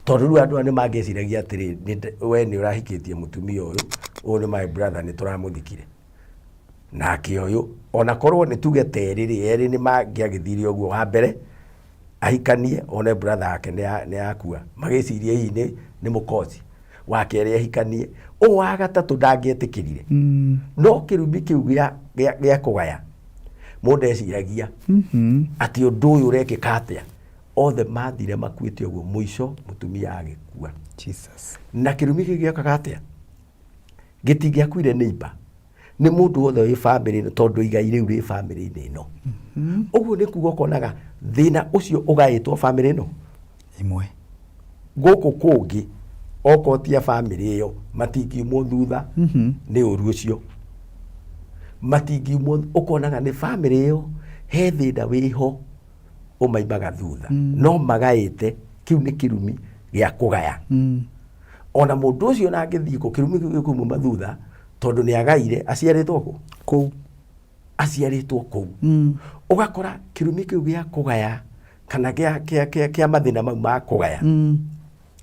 Tondũ rĩu andũ aya nĩ mangĩciragia atĩrĩ, we nĩ ũrahikĩtie mũtumia ũyũ, ũyũ nĩ my brother, nĩ tũramũthikire. Nake ũyũ, ona korwo nĩ tuge ta erĩ rĩ, erĩ nĩ mangĩagĩthire ũguo, wa mbere, ahikanie, one brother yake nĩ akua. Magĩcirie hihi nĩ mũkosi. Wa kerĩ ahikanie, ũyũ wa gatatũ ndangĩetĩkĩrire. No kĩrumi kĩu gĩa kũgaya, mũndũ eciragia atĩ ũndũ ũyũ ũrekĩka atĩa. Othe mathire makuĩte ũguo, mũico mũtumia agĩkua. Jesus. Na kĩrumi kĩu gĩokaga atĩa? Gĩtingĩakuire neighbor. Nĩ mũndũ wothe wĩ bamĩrĩ ĩno, tondũ igai rĩu rĩ bamĩrĩ-inĩ ĩno. Ũguo nĩ kuga ũkonaga thĩna ũcio ũgaĩtwo bamĩrĩ ĩno ĩmwe. Gũkũ kũngĩ okorwo ti a bamĩrĩ ĩyo matingiumwo thutha nĩ ũru ũcio. Matingiumwo, ũkonaga nĩ bamĩrĩ ĩyo he thĩna wĩho ũmaimaga thutha. No magaĩte, kĩu nĩ kĩrumi gĩa kũgaya. Ona mũndũ ũcio na angĩthiĩ kũ, kĩrumi kĩu gĩkũmuma thutha tondũ nĩ agaire, aciarĩtwo kũ? Kũu. Aciarĩtwo kũu. Ũgakora kĩrumi kĩu gĩa kũgaya kana kĩa mathĩna mau ma kũgaya.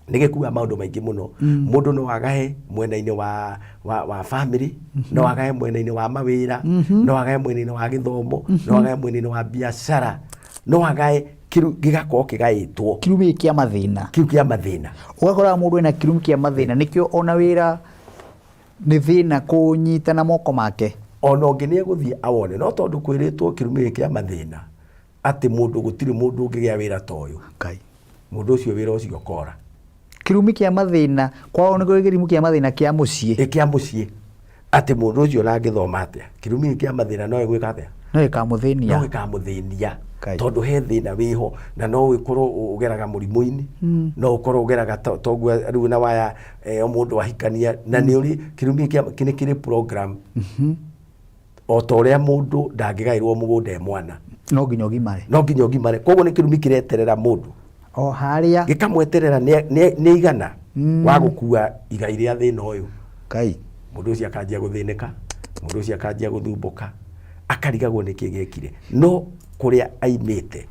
Nĩ gĩkuaga maũndũ maingĩ mũno. Mũndũ no agae mwena-inĩ wa family, no agae mwena-inĩ wa mawĩra, no agae mwena-inĩ wa gĩthomo, no agae mwena-inĩ wa biacara, no agae kĩru gĩgakorwo kĩgaĩtwo. Kĩrumi kĩa mathĩna. Kĩu kĩa mathĩna. Ũgakora mũndũ ena kĩrumi kĩa mathĩna, nĩkĩo ona wĩra nĩ thĩna kũnyita na moko make. Ona ũngĩ nĩ egũthiĩ awone, no tondũ kwĩrĩtwo kĩrumi gĩkĩ kĩa mathĩna, atĩ mũndũ gũtirĩ mũndũ ũngĩgĩa wĩra ta ũyũ. Ngai. Mũndũ ũcio wĩra ũcio ũkora. Kĩrumi kĩa mathĩna, kwao nĩ kũrĩ kĩrumi kĩa mathĩna kĩa mũciĩ. Ĩ kĩa mũciĩ. Atĩ mũndũ ũcio ona angĩthoma atĩa, kĩrumi gĩkĩ kĩa mathĩna no ĩgwĩka atĩa? No ĩkamũthĩnia. No ĩkamũthĩnia. Tondũ he thĩna wĩho, na no ũkorwo ũgeraga mũrimũ-inĩ, no ũkorwo ũgeraga toguo rĩu na waya, o mũndũ ahikania, na nĩ ũrĩ kĩrumi gĩkĩ nĩ kĩrĩ program. O ta ũrĩa mũndũ ndangĩgaĩrwo mũgũnda e mwana. No nginya ũgimare. No nginya ũgimare. Koguo nĩ kĩrumi kĩreterera mũndũ o harĩa gĩkamweterera nĩ igana wa gũkua igai rĩa thĩna ũyũ. Kai. Mũndũ ũcio akanjia gũthĩnĩka, mũndũ ũcio akanjia gũthumbũka, akarigagwo nĩkĩ gĩekire. No kũrĩa aimĩte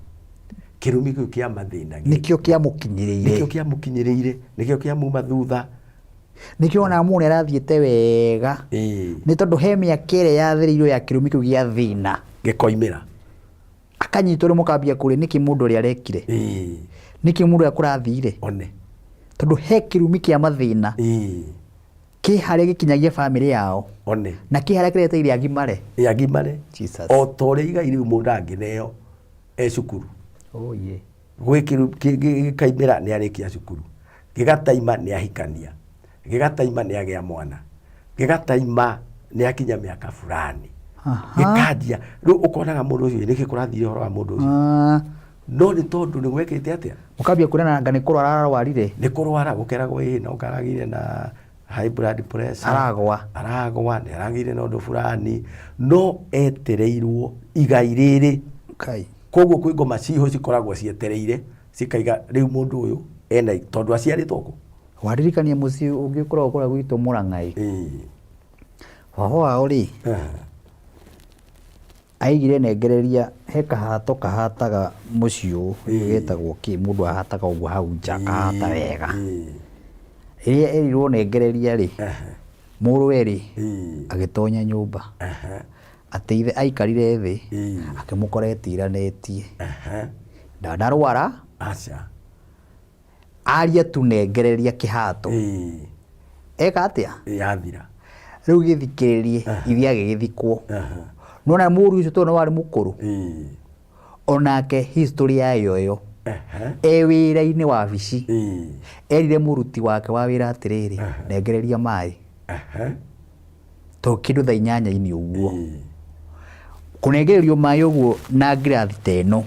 kĩrumi kĩu kĩa mathĩna nĩkĩo kĩamũkinyĩrĩire. Nĩkĩo kĩamũkinyĩrĩire, nĩkĩo kĩamuma thutha. Nĩkĩo onaga mũndũ nĩarathiĩte wega. Nĩ tondũ he mĩaka ĩrĩa yathĩrĩirwo ya kĩrumi kĩu gĩa thĩna. Gĩkoimĩra. Akanyitwo rĩu mũkambia kũrĩa nĩkĩ mũndũ ũrĩa arekire. Nĩkĩ mũndũ ũrĩa kũrathire. One. Tondũ he kĩrumi kĩa mathĩna. Kĩ harĩa gĩkinyagia bamĩrĩ yao. One. Na kĩ harĩa kĩreteire agimare. Agimare. Jesus. O ta ũrĩa igai rĩu mũndũ angĩneo e cukuru. Oh yeah. Gwĩ gĩkaimĩra nĩ arĩkia cukuru. Gĩgataima nĩ ahikania. Gĩgataima nĩ agĩa mwana. Gĩgataima nĩ akinya mĩaka fulani. Gĩkanjia. Rĩu ũkonaga mũndũ ũcio nĩkĩ kũrathire ũhoro wa mũndũ ũcio. No nĩ tondũ nĩ gwekĩte atĩa? Mũkambia kuonana anga nĩ kũrwara ararwarire. Nĩ kũrwara gũkeragwo ĩĩ no karagĩire na high blood pressure. Aragwa. Aragwa, nĩ aragĩire na ũndũ fulani. No etereirwo igai rĩrĩ. Kai. Koguo kwĩ ngoma ciho cikoragwo cietereire cikaiga rĩu mũndũ ũyũ ena tondũ aciarĩtwo kũ? Waririkania mũciĩ ũngĩ ũkoragwo kũrĩa gwitũ Mũrang'a-ĩ. Baba wao rĩ, aigire nengereria he kahato kahataga mũciĩ ũyũ getagwo kĩ mũndũ ahataga ũguo hau nja akahata wega. Rĩrĩa erirwo nengereria rĩ, mũrũwe rĩ, agĩtonya nyũmba. Atĩ ithe aikarire thĩ, akĩmũkora etiranĩtie. Ndanarwara. Aca. Aria tu nengereria kĩhato. Eka atĩa? Yathira. Rĩu gĩthikĩrĩrie ithe agĩgĩthikwo. Nĩwona mũriũ ũcio tondũ nĩ warĩ mũkũrũ. Onake history yayo ĩyo. E wĩra-inĩ wabici. Erire mũruti wake wa wĩra atĩrĩrĩ, nengereria maĩ. To kĩndũ thaa inyanya-inĩ ũguo. Kũnengererio maĩ ũguo na ngirathi ta ĩno,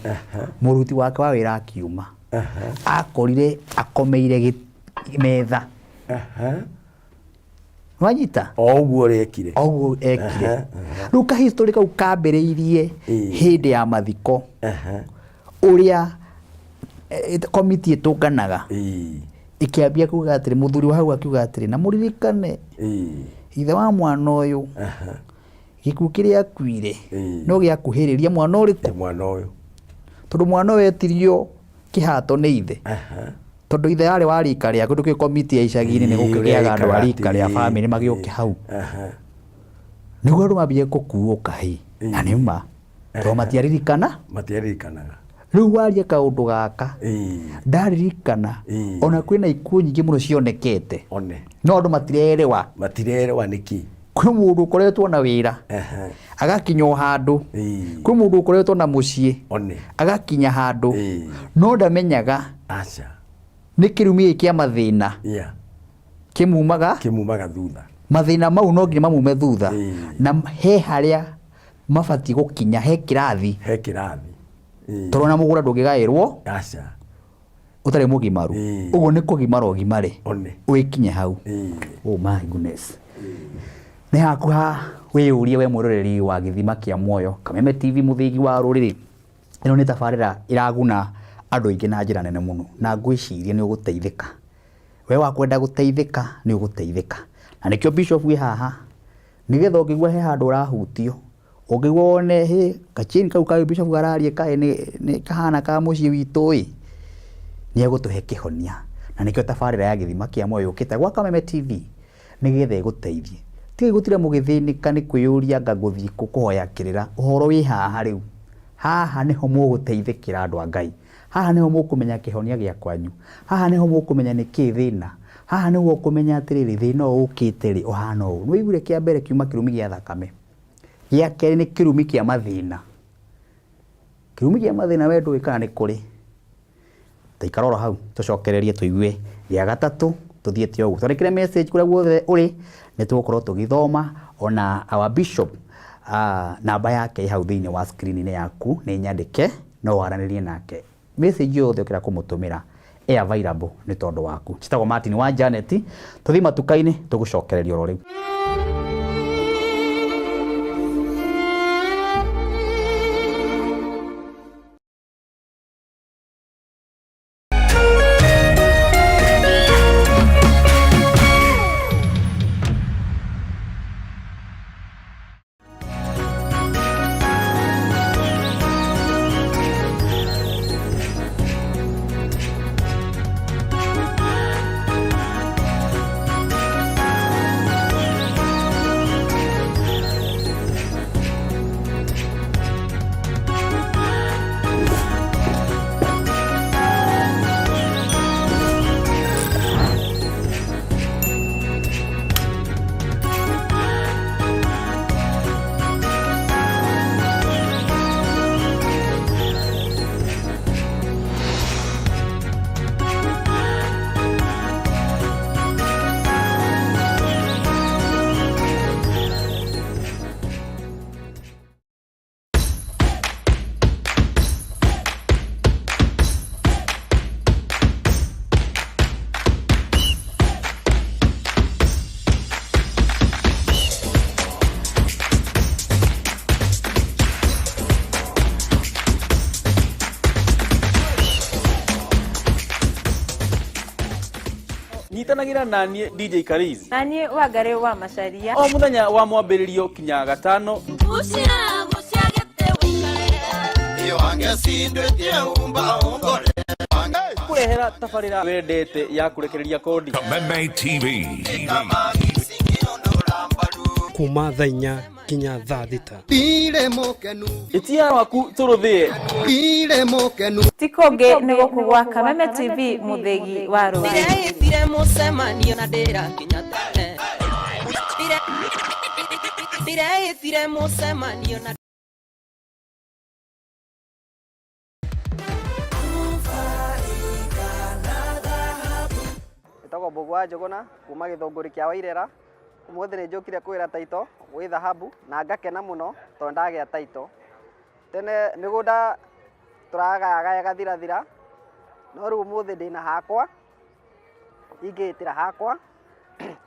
mũruti wake wa wĩra akiuma. Akorire akomeire metha. Wanyita? O ũguo ũrekire. O ũguo ekire. Rĩu ka history kau kambĩrĩirie hĩndĩ ya mathiko. Ũrĩa komiti ĩtũnganaga. Ĩkĩambia kuga atĩrĩ, mũthuri wa hau akiuga atĩrĩ, na mũririkane ithe wa mwana ũyũ gĩkuũ kĩrĩa akuire no gĩakuhĩrĩria mwana ũrĩkũ? Mwana ũyũ. Tondũ mwana ũyũ etirio kĩhato nĩ ithe. Tondũ ithe arĩ wa rika rĩaku, ndũkĩũĩ komiti ya icagi-inĩ nĩ gũkĩgĩaga andũ a rika rĩa bamĩrĩ magĩũke hau. Nĩguo andũ mambie gũkuũka hĩ. Na nĩ ma. Tondũ matiaririkana. Matiaririkanaga. Rĩu waria kaũndũ gaka. Ndaririkana. Ona kwĩna ikuũ nyingĩ mũno cionekete. One. No andũ matirerewa. Matirerewa nĩkĩ? Kwĩ mũndũ ũkoretwo na wĩra. Agakinya o handũ. Kwĩ mũndũ ũkoretwo na mũciĩ. One. Agakinya handũ. No ndamenyaga. Aca. Nĩ kĩrumi gĩkĩ kĩa mathĩna. Kĩmumaga. Kĩmumaga thutha. Mathĩna mau no nginya mamume thutha. Na he harĩa mabatiĩ gũkinya, he kĩrathi. He kĩrathi. Tondũ ona mũgũnda ndũngĩgaĩrwo. Aca. Ũtarĩ mũgimaru. Ũguo nĩ kũgimara ũgimare. One. Ũgĩkinye hau. Oh my goodness. Nĩ haku ha wĩyũrie we mwĩroreri wa gĩthima kĩa muoyo, Kameme TV mũthĩgi wa rũrĩrĩ. Ĩno nĩ tabarĩra ĩraguna andũ aingĩ na njĩra nene mũno. Na ngwĩciria nĩ ũgũteithĩka. We wakwenda gũteithĩka nĩ ũgũteithĩka. Na nĩkĩo Bishop wĩ haha. Nĩgetha ũngĩigua he handũ ũrahutio, ũngĩigua wone hĩ gacheni kau ka Bishop kararia kaĩ nĩ kahana ka mũciĩ witũ ĩ, nĩ egũtũhe kĩhonia. Na nĩkĩo tabarĩra ya gĩthima kĩa muoyo yũkĩte gwa Kameme TV nĩgetha ĩgũteithie. Tigai gũtinda mũgĩthĩnĩka nĩ kwĩyũria anga ngũthiĩ kũ kũhoya kĩrĩra. Ũhoro wĩ haha rĩu. Haha nĩho mũgũteithĩkĩra andũ a Ngai. Haha nĩho mũkũmenya kĩhonia gĩa kwanyu. Haha nĩho mũkũmenya nĩkĩ thĩna. Haha nĩho ũkũmenya atĩrĩrĩ thĩna ũyũ ũkĩte rĩ ũhana ũũ. Nĩwaiguire kĩa mbere kiuma kĩrumi gĩa thakame. Gĩa kerĩ nĩ kĩrumi kĩa mathĩna. Kĩrumi kĩa mathĩna we ndũĩ kana nĩ kũrĩ. Ta ikara oro hau tũcokererie tũigue gĩa gatatũ tũthiĩte ũguo. Twandĩkĩre message kũrĩa guothe ũrĩ nĩ tũgũkorwo tũgĩthoma ona our bishop namba yake ĩ hau thĩinĩ wa screen-inĩ yaku nĩ nyandĩke no waranĩrie nake. Message yothe ũkĩenda kũmũtũmĩra ĩ available nĩ tondũ waku. Njĩtagwo Martin wa Janet, tũthiĩ matuka-inĩ tũgũcokereria oro rĩu. Nyitanagĩra naniĩ DJ Kariz Na niĩ Wangarĩ wa Macaria. O mũthenya wa mwambĩrĩrio kinya gatano. Kũrehera tabarĩra wendete ya kũrekereria kodi. Kameme TV. Kuma thaa 4 nginya thaa 6. Ĩtia waku tũrũthĩe. Ti kũngĩ nĩ gũkũ gwa Kameme TV mũthĩgi wa rũrĩrĩ. Ndĩreĩtire mũcemanio na ndĩrakinya tene. Ndĩreĩtire mũcemanio na Njĩtagwo Mbũgua Njũgũna kuma Gĩthũngũri kĩa Wairera. Ũmũthĩ nĩ njũkire kwĩra taito gwĩ thahabu na ngakena mũno tondũ ndagĩa taito. Tene mĩgũnda tũragayagaya ĩgathirathira, no rĩu ũmũthĩ ndĩna hakwa, ingĩĩtĩra hakwa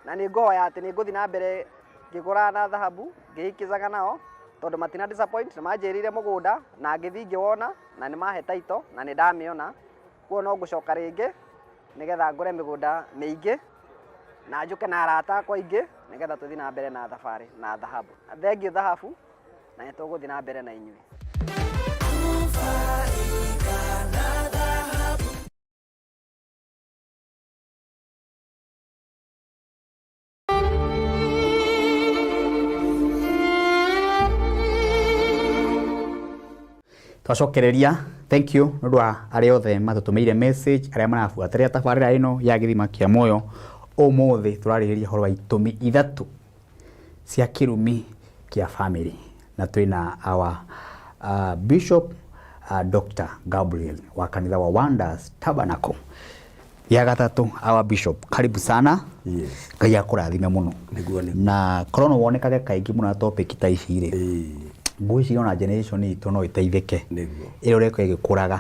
na nĩ ngũhoya atĩ nĩ ngũthiĩ na mbere ngĩgũraga na thahabu ngĩhĩkĩcaga nao tondũ matina disappoint, nĩ manjĩrĩire mũgũnda na ngĩthiĩ ngĩwona na nĩ mahe taito na nĩ ndamĩona. Koguo no ngũcoka rĩngĩ nĩgetha ngũre mĩgũnda mĩingĩ na njũke na arata akwa aingĩ nĩgetha tũthiĩ na mbere na thabarĩ na thahabu. Thengiũ thahabu na nĩ tũgũthiĩ na mbere na inyuĩ. Twacokereria, thank you nĩ ũndũ wa arĩa othe matũtũmĩire message, arĩa marabuatĩrĩra tabarĩra ĩno ya Gĩthima kĩa Muoyo. Ũmũthĩ tũrarĩrĩria ũhoro wa itũmi ithatũ cia kĩrumi kĩa family, na twĩna our Bishop Dr. Gabriel wa kanitha wa Wonders Tabernacle. Ya gatatũ, our Bishop, karibu sana. Yes. Ngai akũrathime mũno. Nĩguo nĩguo. Na korwo no wonekage kaingĩ mũno na topic ta ici rĩ, ngwĩciria ona generation itũ no ĩteithĩke ĩrĩa ũreka ĩgĩkũraga,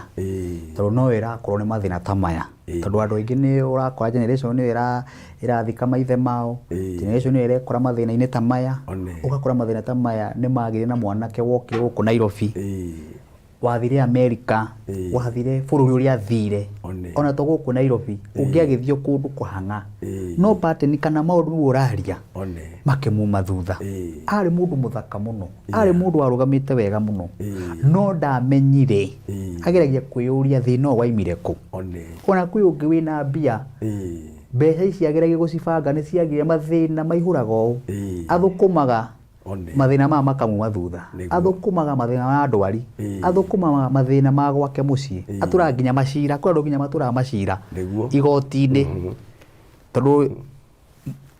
tondũ no ĩrakorwo nĩ mathĩna ta maya, tondũ andũ aingĩ nĩ ũrakora generation ĩyo ĩrathika maithe mao, generation ĩyo ĩrekora mathĩna-inĩ ta maya, ũgakora mathĩna ta maya nĩ magĩire na mwanake wokire gũkũ Nairobi, wathire Amerika, wathire bũrũri ũrĩa athire, ona to gũkũ Nairobi ũngĩagĩthiĩ kũndũ kũhang'a, no pattern kana maũndũ mau ũraria makĩmuma thutha. Arĩ mũndũ mũthaka mũno, arĩ mũndũ warũgamĩte wega mũno, no ndamenyire, ageragia kwĩyũria thĩna ũyũ waimire kũ. Ona kwĩ ũngĩ wĩna mbia, mbeca ici ageragia gũcibanga nĩ ciagire mathĩna maihũraga ũũ, athũkũmaga mathĩna maya makamuma thutha, athũkũmaga mathĩna ma ndwari, athũkũmaga mathĩna ma gwake mũciĩ, atũraga nginya macira, kwĩ andũ nginya matũraga macira igoti-inĩ, tondũ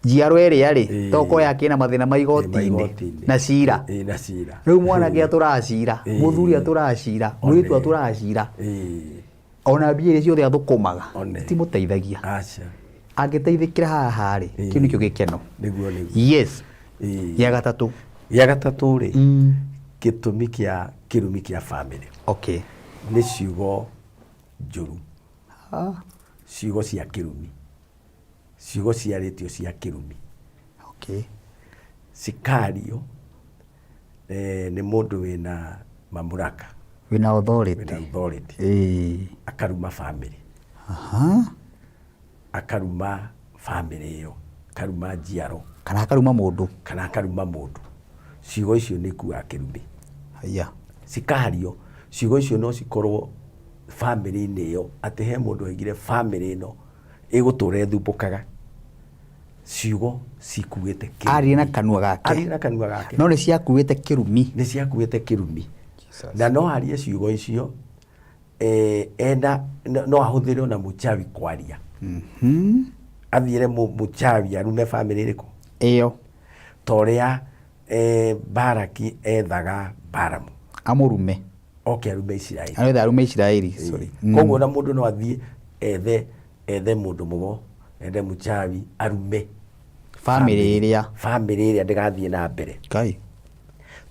njiarwa ĩrĩa rĩ tokorwo yakĩna mathĩna ma igoti-inĩ na cira. Na cira. Rĩu mwanake atũraga cira, mũthuri atũraga cira, mũirĩtu atũraga cira, ona mbia iria ciothe athũkũmaga itimũteithagia. Angĩteithĩkĩra haha rĩ, kĩu nĩkĩo gĩkeno. Nĩguo nĩguo. Yes. Ya gatatũ. Ya gatatũ rĩ, gĩtũmi kĩa kĩrumi kĩa family. Okay. Nĩ ciugo njũru. Ciugo cia kĩrumi. Ciugo ciarĩtio cia kĩrumi. Okay. Cikario nĩ mũndũ wĩna mamlaka. Wĩna authority. Wĩna authority. Akaruma family. Akaruma family ĩyo, akaruma njiaro. Kana akaruma mũndũ. Kana akaruma mũndũ. Ciugo icio nĩ ikuaga kĩrumi. Haya. Cikario, ciugo icio no cikorwo family-inĩ ĩyo, atĩ he mũndũ oigire family ĩno ĩgũtũra ĩthumbũkaga. Ciugo cikuĩte kĩrumi. Aririe na kanua gake. Aririe na kanua gake. No nĩ ciakuĩte kĩrumi. Nĩ ciakuĩte kĩrumi. Na no arie ciugo icio, ena no ahũthĩre ona mũchawi kwaria. Athiĩre mũchawi arume family ĩrĩkũ? Ĩyo. Ta ũrĩa Baraki ethaga Balamu. Amũrume. Oke arume Isiraeli. Aretha arume Isiraeli, sorry. Koguo ona mũndũ no athiĩ ethe mũndũ mũgo, ethe mũchawi arume family ĩrĩa. Family ĩrĩa ndĩgathiĩ na mbere. Kai.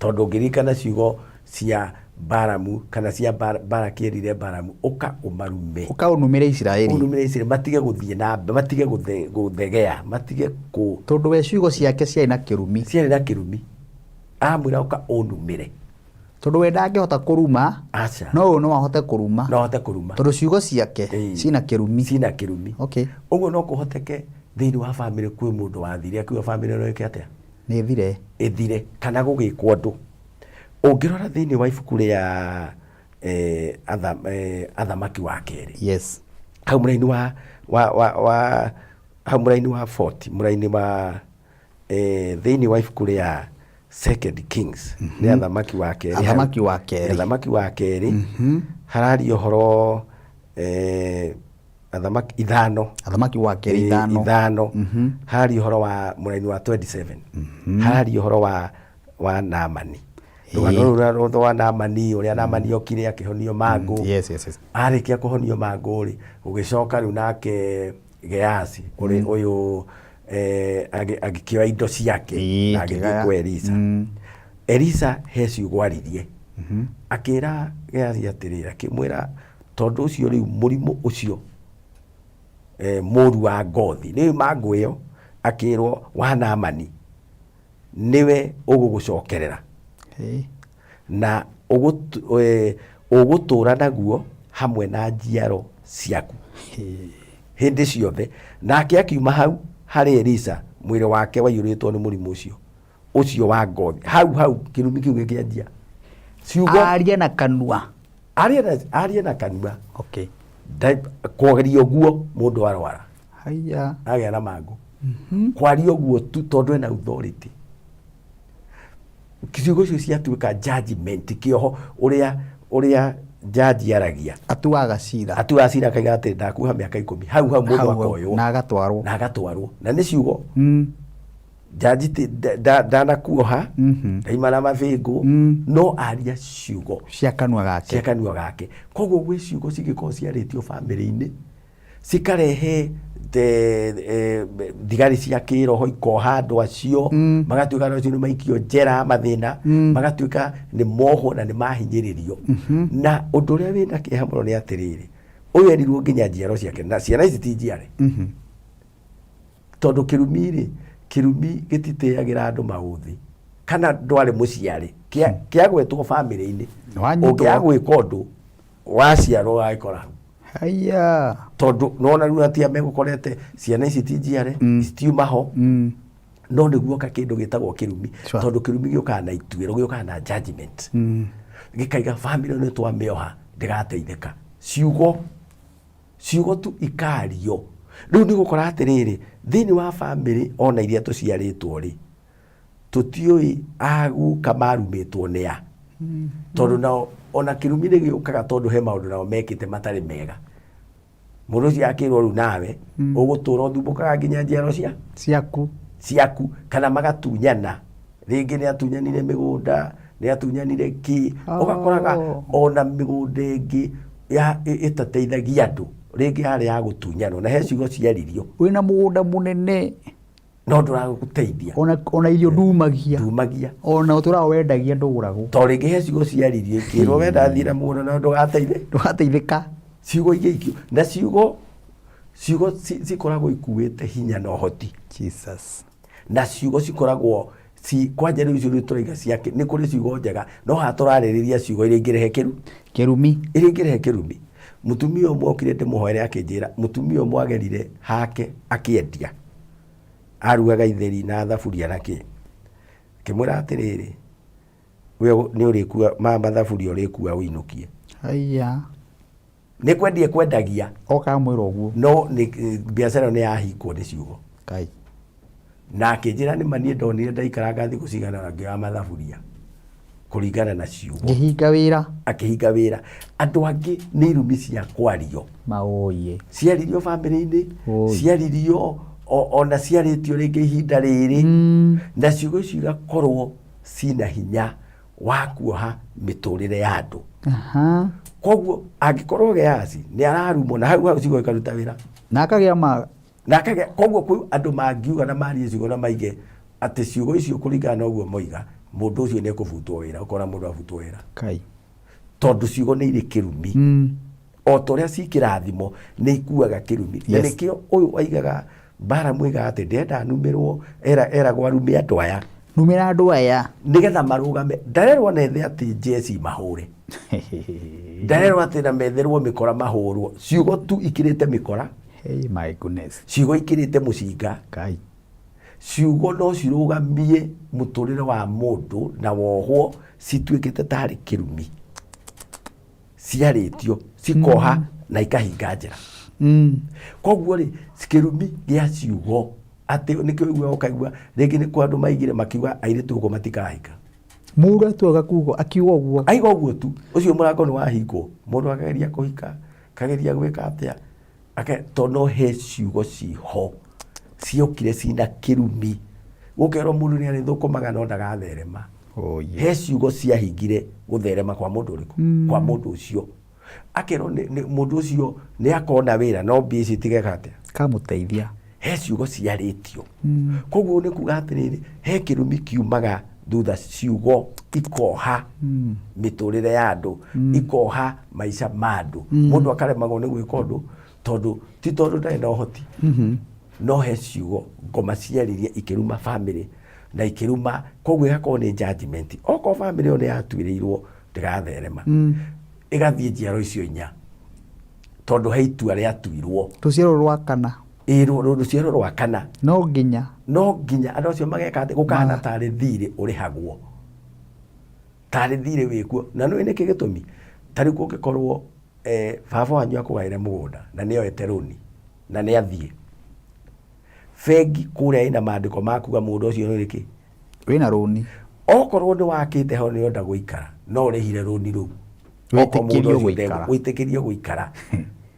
Tondũ ũngĩririkana ciugo cia Balamu kana cia Baraki erire Balamu, ũka ũmarume. Ũka ũnumĩre Isiraeli. Ũnumĩre Isiraeli, matige gũthiĩ na mbere, matige gũthegea, matige kũ Tondũ we ciugo ciake ciarĩ na kĩrumi. Ciarĩ na kĩrumi. Amwĩra ũka ũnumĩre. Tondũ we ndangĩhota kũruma, Aca. no ũyũ no ahote kũruma. No ahote kũruma. Tondũ ciugo ciake cina kĩrumi. Cina kĩrumi. Okay. Ũguo no kũhoteke Thĩinĩ wa bamĩrĩ kwĩ mũndũ wathire akiuga bamĩrĩ ĩno ĩke atĩa? Nĩ thire. Ĩthire kana gũgĩkwo ũndũ. Ũngĩrora thĩinĩ wa ibuku rĩa eh, atha, eh, athamaki wa kerĩ. Yes. Hau mũraini wa wa wa, wa hau mũraini wa 40 mũraini wa eh, thĩinĩ wa ibuku rĩa Second Kings mm -hmm. nĩ athamaki wa kerĩ. Athamaki wa kerĩ. Athamaki wa kerĩ. Mm -hmm. Hararia ũhoro eh, athamaki ithano. Athamaki wa kerĩ ithano. Ithano. Mm -hmm. Hararia ũhoro wa mũraini wa 27. Mm -hmm. Hararia ũhoro wa wa Naamani. Rũgano rũu rwa Naamani ũrĩa Naamani okire akĩhonio mangũ. Yes, yes, yes. Arĩkia kũhonio mangũ rĩ, gũgĩcoka rĩu nake Gehazi ũrĩ ũyũ eh, agĩkĩoya indo ciake na agĩthiĩ kwa Elisa. Elisa he ciugo aririe akĩra Gehazi atĩrĩrĩ, akĩmwĩra tondũ ũcio rĩu mũrimũ ũcio eh, mũru wa ngothi nĩ mangũ ĩyo akĩrwo wa Naamani nĩwe ũgũgũcokerera na ũgũtũra naguo hamwe na njiaro ciaku hĩndĩ ciothe. Nake akiuma hau harĩ Elisa mwĩrĩ wake waiyũrĩtwo nĩ mũrimũ ũcio ũcio wa ngothi. Hau hau kĩrumi kĩu gĩkĩanjia. Ciugo arie na kanua. Arie na kanua. Okay. Kwaria ũguo mũndũ arwara. Haiya. Agĩa na mangũ. Kwaria ũguo tu tondũ ena authority. Ciugo icio ciatuĩka judgment kĩoho ũrĩa ũrĩa jaji aragia. Atuaga cira. Atuaga cira akaiga atĩ ndakuha mĩaka 10. Hau hau mũndũ akoywo. Na agatwarwo. Na agatwarwo. Na nĩ ciugo. Jaji ndanakuoha, ndaima na mabĩngũ, no aria ciugo cia kanua gake. Cia kanua gake. Koguo gwĩ ciugo cingĩkorwo ciarĩtio bamĩrĩ-inĩ cikarehe thigari cia kĩroho ikoha andũ acio, magatuĩka andũ acio nĩ maikio njera mathĩna, magatuĩka nĩ mohwo na nĩ mahinyĩrĩrio. Na ũndũ ũrĩa wĩna kĩeha mũno nĩ atĩrĩrĩ, ũyũ erirwo nginya njiaro ciake, na ciana ici ti njiare. Tondũ kĩrumi rĩ, kĩrumi gĩtitĩagĩra andũ maũthĩ kana ndwarĩ mũciarĩ, kĩagwetwo bamĩrĩ-inĩ, ũngĩaga gwĩka ũndũ waciarwo ũgagĩkora hau. Haiya. Tondũ nona rĩu atia megũkorete ciana ici ti njiare, citiuma ho, no nĩ guoka kĩndũ gĩtagwo kĩrumi. Tondũ kĩrumi gĩũkaga na ituĩro, gĩũkaga na judgment. Gĩkaiga bamĩrĩ nĩ twamĩoha ndĩgateithĩka. Ciugo ciugo tu ikario. Rĩu nĩ gũkora atĩrĩrĩ, thĩinĩ wa bamĩrĩ ona iria tũciarĩtwo rĩ, tũtiũĩ aguka marumĩtwo nĩ a. Tondũ nao ona kĩrumi nĩ gĩũkaga tondũ he maũndũ nao mekĩte matarĩ mega. Mũndũ ũcio akĩrwo rĩu nawe ũgũtũra ũthumbũkaga nginya njiaro cia ciaku ciaku, kana magatunyana. Rĩngĩ nĩ atunyanire mĩgũnda, nĩ atunyanire kĩ, ũgakoraga ona mĩgũnda ĩngĩ ya ĩtateithagia andũ, rĩngĩ yarĩ ya gũtunyanwo na he ciugo ciaririo. Wĩna mũgũnda mũnene no ndũragũteithia. Ona irio ndumagia. Ndumagia. Ona ũtũraga wendagia ndũgũragwo. To rĩngĩ he ciugo ciaririo ikĩrwo wenda thiĩ na mũgũnda no ndũgateithĩ. Ndũgateithĩka. Ciugo ingĩ ikio na ciugo ciugo cikoragwo ikuĩte hinya na ũhoti. Jesus. Na ciugo cikoragwo ci kwanja rĩu icio rĩu tũraiga ciake nĩ kũrĩ ciugo njega no haha tũrarĩrĩria ciugo iria ingĩrehe kĩru kĩrumi iria ingĩrehe kĩrumi. Mũtumia ũmwe okire ndĩmũhoere akĩnjĩra mũtumia ũmwe agerire hake akĩendia arugaga itheri na thaburia na kĩ, akĩmwĩra atĩrĩrĩ we nĩ ũrĩkua ma mathaburia ũrĩkua ũinũkie. Haiya. Nĩ kwendia kwendagia. Oka amwĩra ũguo. No nĩ biacara ĩyo nĩ yahingwo nĩ ciugo. Kai. Na akĩnjĩra nĩ ma niĩ ndonire ndaikaranga thikũ cigana ũna ngĩoya mathaburia kũringana na ciugo. Ngĩhinga wĩra. Akĩhinga wĩra. Andũ angĩ nĩ irumi cia kwario. Maũĩ. Ciaririo bamĩrĩ-inĩ, ciaririo ona ciarĩtio rĩngĩ ihinda rĩrĩ. Na ciugo icio igakorwo cina hinya wa kuoha mĩtũrĩre ya andũ. Koguo angĩkorwo Gehazi nĩ ararumwo na hau hau ciugo ikaruta wĩra. Na akagĩa ma na akagĩa, koguo kwĩ andũ mangiuga na marie ciugo na maige atĩ ciugo icio kũringana na ũguo moiga mũndũ ũcio nĩ ekũbutwo wĩra, ũkona mũndũ abutwo wĩra. Kai. Tondũ ciugo nĩ irĩ kĩrumi. O ta ũrĩa ci kĩrathimo nĩ ikuaga kĩrumi. Na nĩkĩo ũyũ waigaga Balamu oigaga atĩ ndĩrenda numĩrwo, eragwo arume andũ aya. Numĩra andũ aya. Nĩgetha marũgame. Ndarerwo na ethe atĩ njeci mahũre. Ndarerwo atĩ na metherwo mĩkora mahũrwo. Ciugo tu ikĩrĩte mĩkora. Hey, my goodness. Ciugo ikĩrĩte mũcinga. Ngai. Ciugo no cirũgamie mũtũrĩre wa mũndũ na wohwo cituĩkĩte tarĩ kĩrumi. Ciarĩtio cikoha na ikahinga njĩra. Koguo rĩ, kĩrumi gĩa ciugo atĩ nĩkĩo ũiguaga ũkaigua rĩngĩ nĩ kwa andũ maigire makiuga airĩtu gũkũ matikahika. Mũndũ atuaga kuga akiuga ũguo. Aiga ũguo tu, ũcio mũrango nĩ wahingwo. Mũndũ akageria kũhika, akageria gwĩka atĩa, ake tondũ no he ciugo ciho ciokire cina kĩrumi. Gũkerwo mũndũ nĩ arĩthũkũmaga no ndagatherema. Oh, yeah. He ciugo ciahingire gũtherema kwa mũndũ ũrĩkũ? Kwa mũndũ ũcio. Akerwo mũndũ ũcio nĩ akona wĩra no mbia ici itigeka atĩa? Kamũteithia. He ciugo ciarĩtio. Koguo nĩ kuga atĩrĩrĩ, he kĩrumi kiumaga thutha ciugo ikoha mĩtũrĩre ya andũ, ikoha maica ma andũ. Mũndũ akaremagwo nĩ gwĩka ũndũ tondũ ti tondũ ndarĩ na ũhoti. No he ciugo ngoma ciaririe ikĩruma famĩlĩ na ikĩruma, koguo ĩgakorwo nĩ judgment. Okorwo famĩlĩ ĩyo nĩ yatuĩrĩirwo ndĩgatherema, ĩgathiĩ njiaro icio inya tondũ he itua rĩatuirwo. Rũciaro rwa kana. Ĩĩ, rũciaro rwa kana. No nginya. No nginya andũ acio mageka atĩ gũkahana tarĩ thirĩ ũrĩhagwo. Tarĩ thirĩ wĩkuo. Na nĩũĩ nĩkĩ gĩtũmi? Ta rĩu kũngĩkorwo baba wanyu akũgaĩre mũgũnda na nĩoete rũni na nĩathiĩ. Bengi kũrĩa ĩna maandĩko ma kuga mũgũnda ũcio nĩ ũrĩkĩ? Wĩna rũni. Okorwo nĩ wakĩte ho nĩ ũrenda gũikara, no ũrĩhire rũni rũu. Okorwo mũgũnda Wĩtĩkĩrio ũcio gũikara. Wĩtĩkĩrio gũikara.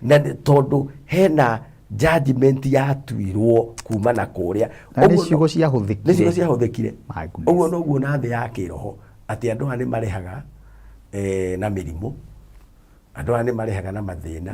Na tondũ hena judgment yatuirwo kuma na kũrĩa. Na nĩ Ũguo ciugo ciahũthĩkire. Nĩ ciugo ciahũthĩkire. My goodness. Ũguo noguo na thĩ ya kĩroho atĩ andũ aya nĩ marĩhaga na mĩrimũ, andũ aya nĩ marĩhaga na mathĩna,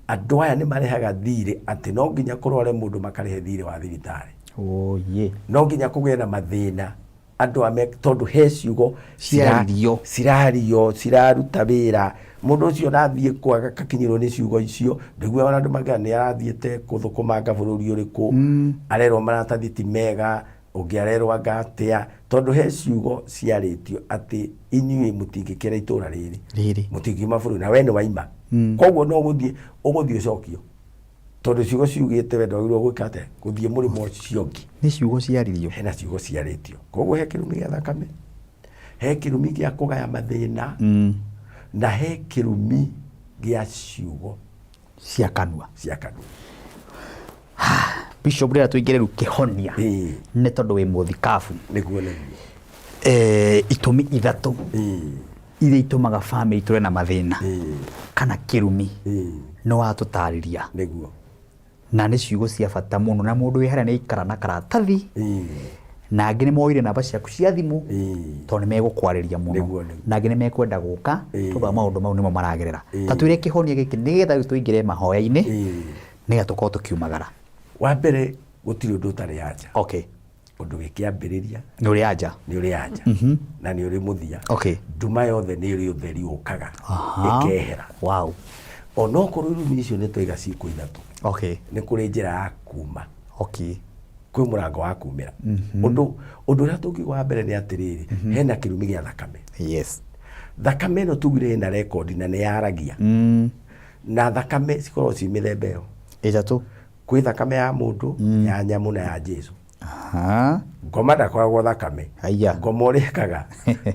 andũ aya nĩ marĩhaga thirĩ atĩ no nginya kũrware mũndũ makarĩhe thirĩ wa thibitarĩ. Oh, yeah. No nginya kũgĩe na mathĩna andũ aya tondũ he ciugo Ciaririo. cirario, ciraruta wĩra. Mũndũ ũcio arathiĩ kũ agakinyĩrwo nĩ ciugo icio, ndĩguo ona andũ mangĩra nĩ arathiĩte gũthũkũmanga bũrũri ũrĩkũ, arerwo maratathi ti mega, ũngĩ arerwo anga atĩa, tondũ he ciugo ciarĩtio atĩ inyuĩ mũtingĩkĩra itũra rĩrĩ, Rĩrĩ. mũtingiuma bũrũri, na we nĩ waima. Koguo no ũgũthiĩ ũcokio, tondũ ciugo ciugĩte we ndwagĩrĩirwo gwĩka atĩa, gũthiĩ mũrĩmo ũcio ũngĩ. Nĩ ciugo ciaririo. Hena ciugo ciarĩtio. Koguo he kĩrumi gĩa thakame, he kĩrumi gĩa kũgaya mathĩna, na he kĩrumi gĩa ciugo cia kanua. Cia kanua. Bishop, rĩrĩa tũingĩre rĩu kĩhonia nĩ tondũ wĩ mũthikabu. Nĩguo, nĩguo. Itũmi ithatũ iria itũmaga famĩlĩ itũre na mathĩna kana kĩrumi nĩ watũtarĩria. Nĩguo. Na nĩ ciugo cia bata mũno, na mũndũ wĩ harĩa nĩ aikara na karatathi, na angĩ nĩ moire namba ciaku cia thimũ tondũ nĩ megũkwarĩria mũno, na angĩ nĩ mekwenda gũka tondũ wa maũndũ mau nĩmo maragerera. Ta twĩre kĩhonia gĩkĩ nĩgetha rĩu tũingĩre mahoya-inĩ nĩgetha tũkorwo tũkiumagara. Wa mbere gũtirĩ ũndũ ũtarĩ anja. Okay. Ũndũ wĩ kĩambĩrĩria nĩ ũrĩ anja. Nĩ ũrĩ anja. Na nĩ ũrĩ mũthia. Okay. Nduma yothe nĩ ĩrĩ ũtheri ũkaga. Ĩkehera. Wow. Onokorwo irumi icio nĩ twaiga ciĩko ithatũ. Okay. Nĩ kũrĩ njĩra ya kuma. Okay. Kwĩ mũrango wa kumĩra. Ũndũ ũrĩa tũngiuga wa mbere nĩ atĩrĩrĩ, hena kĩrumi gĩa thakame. Yes. Thakame ĩno tugire ĩna rekondi na nĩ yaragia. Na thakame cikoragwo ci mĩthemba ĩyo. Ĩtatũ. Kwĩ thakame ya mũndũ, ya nyamũ na ya Jesu. Ngoma ndakoragwo thakame. Haiya. Ngoma ũrĩa ĩkaga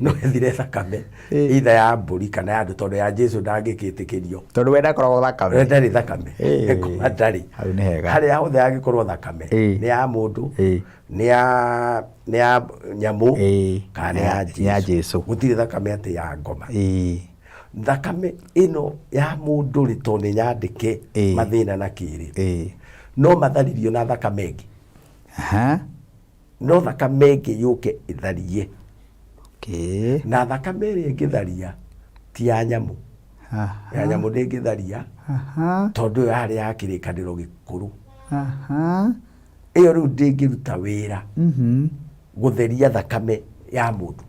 no ĩthire thakame either ya mbũri kana ya andũ, tondũ ya Jesu ndangĩkĩtĩkĩrio. Tondũ we ndakoragwo thakame. We ndarĩ thakame. Ngoma ndarĩ. Hau nĩ hega. Harĩa hothe angĩkorwo thakame nĩ ya mũndũ, nĩ ya nyamũ kana nĩ ya Jesu. Gũtirĩ thakame atĩ ya ngoma. Thakame ĩno ya mũndũ rĩ, tondũ nĩ nyandĩke mathĩna na kĩrĩ, no matharirio na thakame ĩngĩ. No thakame ĩngĩ yũke ĩtharie. Na thakame ĩrĩa ĩngĩtharia ti ya nyamũ. Ya nyamũ ndĩngĩtharia tondũ ĩyo yarĩ ya kĩrĩkanĩro gĩkũrũ. Ĩyo rĩu ndĩngĩruta wĩra gũtheria thakame ya mũndũ.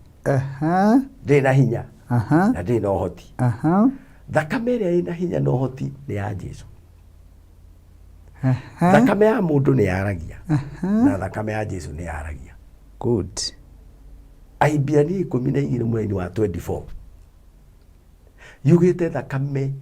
Ndĩrĩ na hinya na ndĩrĩ na ũhoti. Thakame ĩrĩa ĩna hinya na ũhoti nĩ ya Jesu. Thakame ya mũndũ nĩ yaragia na thakame ya Jesu nĩ yaragia. Good. Ahibirania 12 mũraini wa 24 yugĩte thakame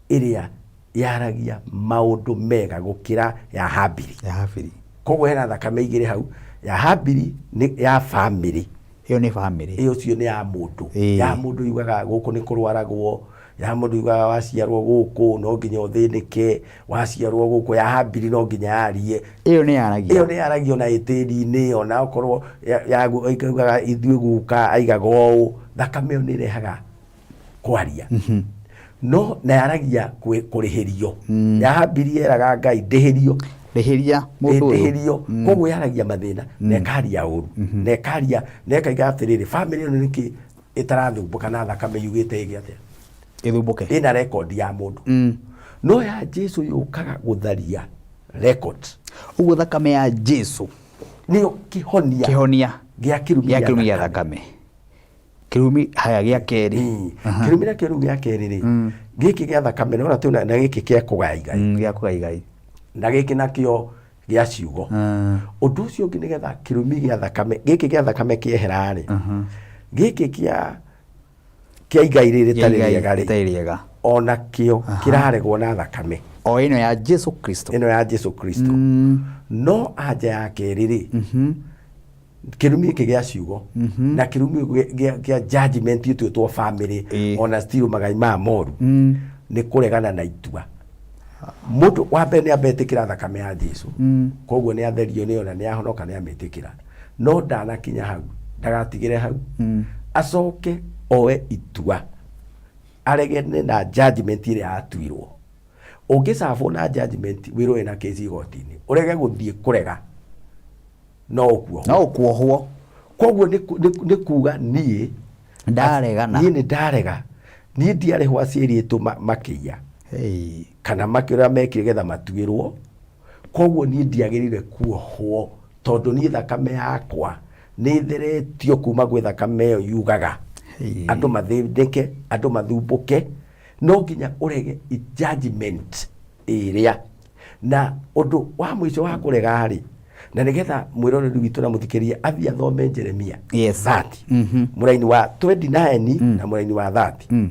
ĩrĩa Yaragia maũndũ mega gũkĩra ya Habili. Ya Habili. Koguo hena thakame igĩrĩ hau, ya Habili nĩ ya bamĩrĩ. Ĩyo nĩ bamĩrĩ. Ĩyo ũcio nĩ ya mũndũ. Ya mũndũ yugaga gũkũ nĩ kũrwaragwo, ya mũndũ yugaga waciarwo gũkũ no nginya ũthĩnĩke, waciarwo gũkũ, ya Habili no nginya yarie. Ĩyo nĩ yaragia. Ĩyo nĩ yaragia ona ĩ tĩri-inĩ, ona okorwo yugaga ithuĩ guka aigaga ũũ, thakame ĩyo nĩ ĩrehaga kwaria. No na yaragia kũrĩhĩrio. Ya Habili yeraga Ngai ndĩhĩrio. Rĩhĩria mũndũ ũyũ. Ndĩhĩrio. Koguo yaragia mathĩna na ĩkaria ũru na ĩkaria na ĩkaiga atĩrĩrĩ, bamĩrĩ ĩno nĩkĩ ĩtarathumbũka na thakame yugĩte ĩgĩ atĩa? Ĩthumbũke. Ĩna rekondi ya mũndũ. No ya Jesu yũkaga gũtharia record. Ũguo thakame ya Jesu nĩyo kĩhonia. Kĩhonia gĩa kĩrumi gĩa kĩrumi gĩa thakame. Kĩrumi haya gĩa kerĩ. Kĩrumi nakĩo rĩu gĩa kerĩ rĩ, gĩkĩ gĩa thakame nĩwona twĩna na gĩkĩ kĩa kũgaya igai. Gĩa kũgaya igai. Na gĩkĩ nakĩo gĩa ciugo. Ũndũ ũcio ũngĩ nĩgetha kĩrumi gĩa thakame, gĩkĩ gĩa thakame kĩehera rĩ, gĩkĩ kĩa igai rĩrĩ rĩtarĩ rĩega rĩ, rĩtarĩ rĩega. Ona kĩo kĩraregwo na thakame. O ĩno ya Jesu Kristo. Ĩno ya Jesu Kristo. No anja ya kerĩ rĩ, kĩrumi gĩkĩ gĩa ciugo na kĩrumi gĩa judgment ĩtuĩtwo family ona still magai ma moru nĩ kũregana na itua. Mũndũ wa mbere nĩ ambe etĩkĩra thakame ya Jesu, koguo nĩ atherio nĩyo na nĩ ahonoka nĩ amĩtĩkĩra, no ndanakinya hau, ndagatigĩre hau, acoke oe itua aregene na judgment ĩrĩa yatuirwo. Ũngĩcabwo na judgment wĩrwo wĩna kesi igoti-inĩ, ũrege gũthiĩ kũrega, no ũkuohwo. No ũkuohwo. Koguo nĩ kuga niĩ ndaregana. Niĩ nĩ ndarega. Niĩ ndiarĩhwo aciari aitũ makĩiya. Kana makĩũrĩa mekire getha matuĩrwo. Koguo niĩ ndiagĩrĩire kuohwo tondũ niĩ thakame yakwa nĩ ĩtheretio kuma gwĩ thakame ĩyo yugaga. Andũ mathĩnĩke, andũ mathumbũke, no nginya ũrege judgment ĩrĩa. Na ũndũ wa mũico wa kũrega rĩ, na nĩgetha mwĩroreri witũ na mũthikĩrĩria athiĩ athome Jeremia 30 mũraini wa 29 na mũraini wa 30.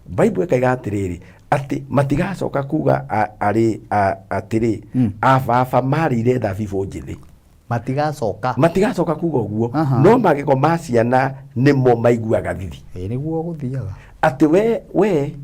Bible ĩkaiga atĩrĩrĩ, atĩ matigacoka kuga arĩ atĩrĩ, ababa marĩire thabibũ njĩthĩ. Matigacoka. Matigacoka kuga ũguo. No magego ma ciana nĩmo maiguaga thithi. Ĩĩ nĩguo gũthiaga. Atĩ we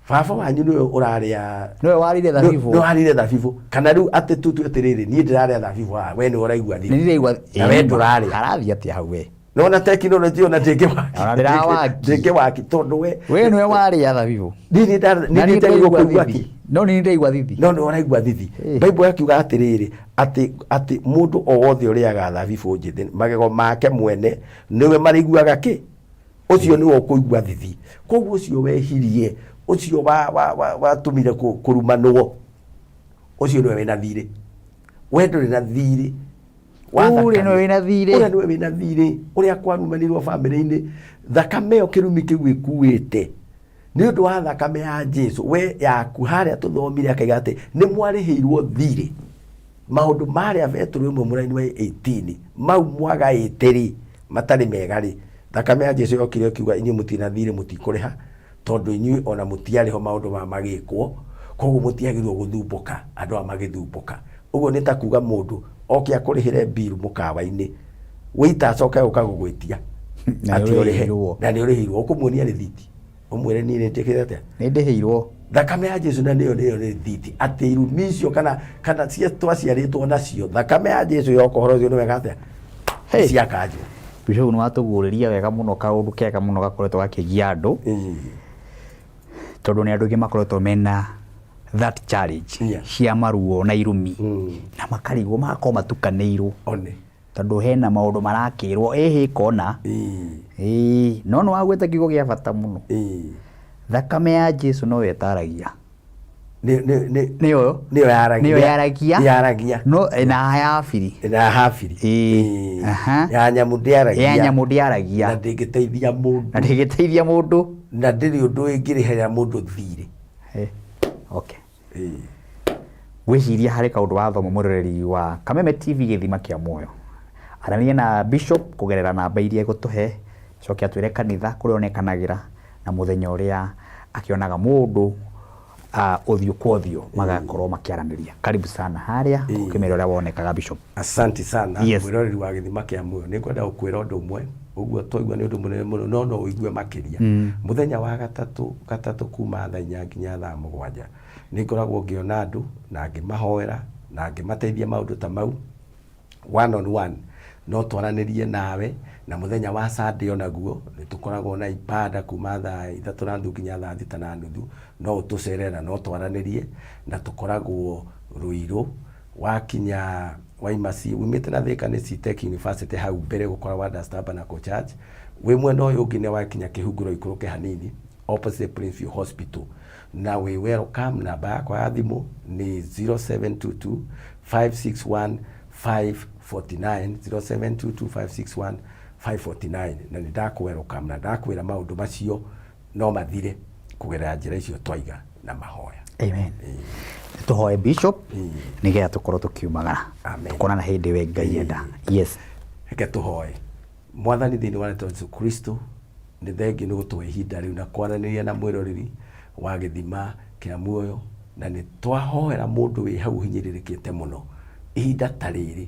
baba wanyu nĩwe ũrarĩa, nĩwe warĩire thabibũ. Nĩwe warĩire thabibũ. Kana rĩu atĩ tũtue atĩrĩrĩ, niĩ ndĩrarĩa thabibũ haha, we nĩwe ũraigua thithi. Nĩ ndĩraigua Na we ndũrarĩa. Harathiĩ atĩa hau we? Nona tekinoronjĩ ona ndĩngĩwaki. Ona ndĩrawaki. Ndĩngĩwaki tondũ we We nĩwe warĩa thabibũ. Niĩ nĩ Na niĩ ndagĩrĩirwo ndĩraigua kũigua thithi. kĩ? No niĩ ndĩraigua thithi. No nĩwe ũraigua thithi. Bible yakiuga atĩrĩrĩ, atĩ mũndũ o wothe ũrĩaga thabibũ njĩthĩ, magego make mwene nĩwe marĩiguaga kĩ? Ũcio nĩwe ũkũigua thithi. Koguo ũcio wehirie, ũcio watũmire kũrumanwo, ũcio nĩwe wĩna thirĩ. We ndũrĩ na thirĩ. Wa Ũrĩa thakame. nĩwe wĩna thirĩ. Ũrĩa nĩwe wĩna thirĩ, ũrĩa kwarumanirwo bamĩrĩ-inĩ, thakame ĩyo kĩrumi kĩu ĩkuĩte. Nĩ ũndũ wa thakame ya Jesu, we yaku harĩa tũthomire akaiga atĩ nĩ mwarĩhĩirwo thirĩ. Maũndũ marĩa Petero ĩmwe mũraini wa 18, mau mwagaĩte rĩ, matarĩ mega rĩ, thakame ya Jesu yokire ĩkiuga inyuĩ mũtirĩ na thirĩ, mũtikũrĩha, tondũ inyuĩ ona mũtiarĩ ho maũndũ maya magĩkwo, koguo mũtiagĩrĩirwo gũthumbũka, andũ aya magĩthumbũka. Ũguo nĩ ta kuga mũndũ oke akũrĩhĩre mbiru mũkawa-inĩ, waiter acoke gũka gũgwĩtia Na atĩ ũrĩhe, ũrĩhĩirwo. na nĩ ũrĩhĩirwo, ũkũmuonia rĩthiti, ũmwĩre niĩ nĩ njĩkĩte atĩa? Nĩ ndĩhĩirwo. Thakame ya Jesu na nĩyo rĩthiti, atĩ irumi icio kana cia twaciarĩtwo nacio, thakame ya Jesu yoka ũhoro ũcio nĩ wega atĩa? Ciakanjwo. Bishop nĩ watũguũrĩria wega mũno kaũndũ kega mũno gakoretwo gakĩgia andũ. Tondũ nĩ andũ aingĩ makoretwo mena that challenge cia maruo na irumi. Na makarigwo magakorwo matukanĩirwo. Tondũ hena maũndũ marakĩrwo ĩhĩ kona. Ĩĩ, no nĩ wagweta kiugo gĩa bata mũno. Thakame ya Jesu noyo ĩtaragia. Nĩyo nĩyo yaragia. Nĩyo yaragia. Yaragia. No na ya Habili. Na Habili. Ĩĩ. Aha. Ya nyamũ ndĩaragia. Ya nyamũ ndĩaragia. Na ndĩngĩteithia mũndũ. Na ndĩngĩteithia mũndũ. Na ndĩrĩ ũndũ ĩngĩrĩhĩra mũndũ thirĩ. Okay. Ngwĩciria harĩ kaũndũ wathoma mwĩroreri wa Kameme TV gĩthima kĩa muoyo. Aranĩria na Bishop kũgerera namba iria egũtũhe, acoke atwĩre kanitha kũrĩa onekanagĩra na mũthenya ũrĩa akĩonaga mũndũ Ũthiũ kwa ũthiũ magakorwo makĩaranĩria. Karibu sana harĩa ũkĩmera ũrĩa wonekaga, Bishop. Asante sana. Yes. Mwĩroreri wa Gĩthima kĩa Muoyo, nĩ ngwenda gũkwĩra ũndũ ũmwe ũguo twaigua nĩ ũndũ mũnene mũno, no no ũigue makĩria. Mũthenya wa gatatũ gatatũ kuma thaa 4 nginya thaa 7 nĩ ngoragwo ngĩona andũ na ngĩmahoera na ngĩmateithia maũndũ ta mau one on one, no twaranĩrie nawe. Na mũthenya wa Sunday onaguo nĩ tũkoragwo na ibada kuma thaa 3:30 nginya thaa 6:30. No ũtũcerere na no twaranĩrie, na tũkoragwo Rũirũ. Wakinya waima ci umĩte na Thika nĩ Citech University, hau mbere gũkoragwo Wonders Tabernacle Church. Wĩ mwena ũyũ ũngĩ nĩ wakinya kĩhunguro ikũrũke hanini, opposite Plainview Hospital, na wĩ welcome. Namba yakwa ya thimũ nĩ 0722 561 549, 0722 561 549, na nĩ ndakũ welcome na ndakwĩra maũndũ macio no mathire kũgerera njĩra icio twaiga na mahoya. Amen. Tũhoe, Bishop, nĩgetha tũkorwo tũkiumagara. Tũkonana hĩndĩ we Ngai enda. Yes. Reke tũhoe. Mwathani, thĩinĩ wa rĩtwa Jesu Kristo, nĩ thengiũ nĩ gũtũhe ihinda rĩu na kwaranĩria na mwĩroreri wa Gĩthima kĩa Muoyo, na nĩ twahoera mũndũ wĩ hau ũhinyĩrĩrĩkĩte mũno ihinda ta rĩrĩ,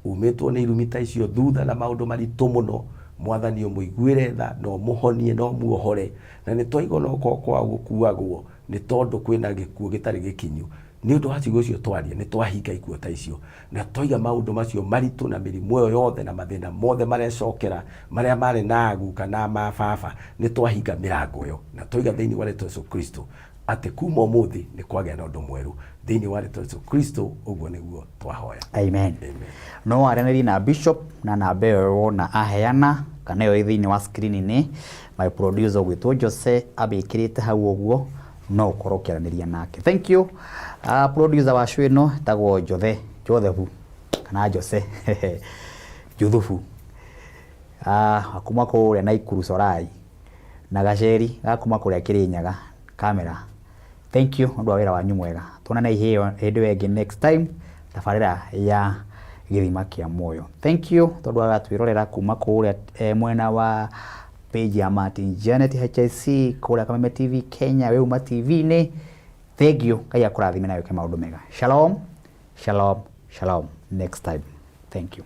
umĩtwo nĩ irumi ta icio thutha na maũndũ maritũ mũno. Mwathani, ũmũiguĩre tha na ũmũhonie na ũmuohore. Na nĩ twaigua no korwo kwao gũkuagwo nĩ tondũ kwĩna gĩkuũ gĩtarĩ gĩkinyu. Nĩ ũndũ wa ciugo icio twaria, nĩ twahinga ikuũ ta icio na twaiga maũndũ macio maritũ na mĩrimũ ĩyo yothe na mathĩna mothe marecokera marĩa marĩ na aguka na mababa. Nĩ twahinga mĩrango ĩyo na twaiga thĩinĩ wa rĩtwa Yesu Kristo atĩ kuma ũmũthĩ nĩ kwagĩa na ũndũ mwerũ thĩinĩ wa rĩtwa Yesu Kristo. Ũguo nĩguo twahoya. Amen. No waranĩrie na Bishop na namba ĩyo wona aheana kana ĩyo ĩ thĩinĩ wa screen-inĩ, my producer ũgwĩtwo Jose amĩkĩrĩte hau ũguo, no ũkorwo ũkĩaranĩria nake. Thank you. Producer wa show ĩno etagwo Jothe Joseph kana Jose Juthubu, kuma kũrĩa Naikuru Sorai, na Gaceri ga kuma kũrĩa Kĩrĩnyaga kamera. Thank you ũndũ wa wĩra wanyu mwega. Tuonane iheo hĩndĩ ĩyo ĩngĩ, next time, tabarĩra ya Gĩthima kĩa Muoyo. Thank you tondũ agatwĩrorera kuma kũrĩa mwena wa page ya Martin Janet HIC, kũrĩa Kameme TV Kenya, Wĩuma TV-inĩ. Thank you. Ngai akũrathime na wĩke maũndũ mega. Shalom, shalom, shalom. Next time, thank you.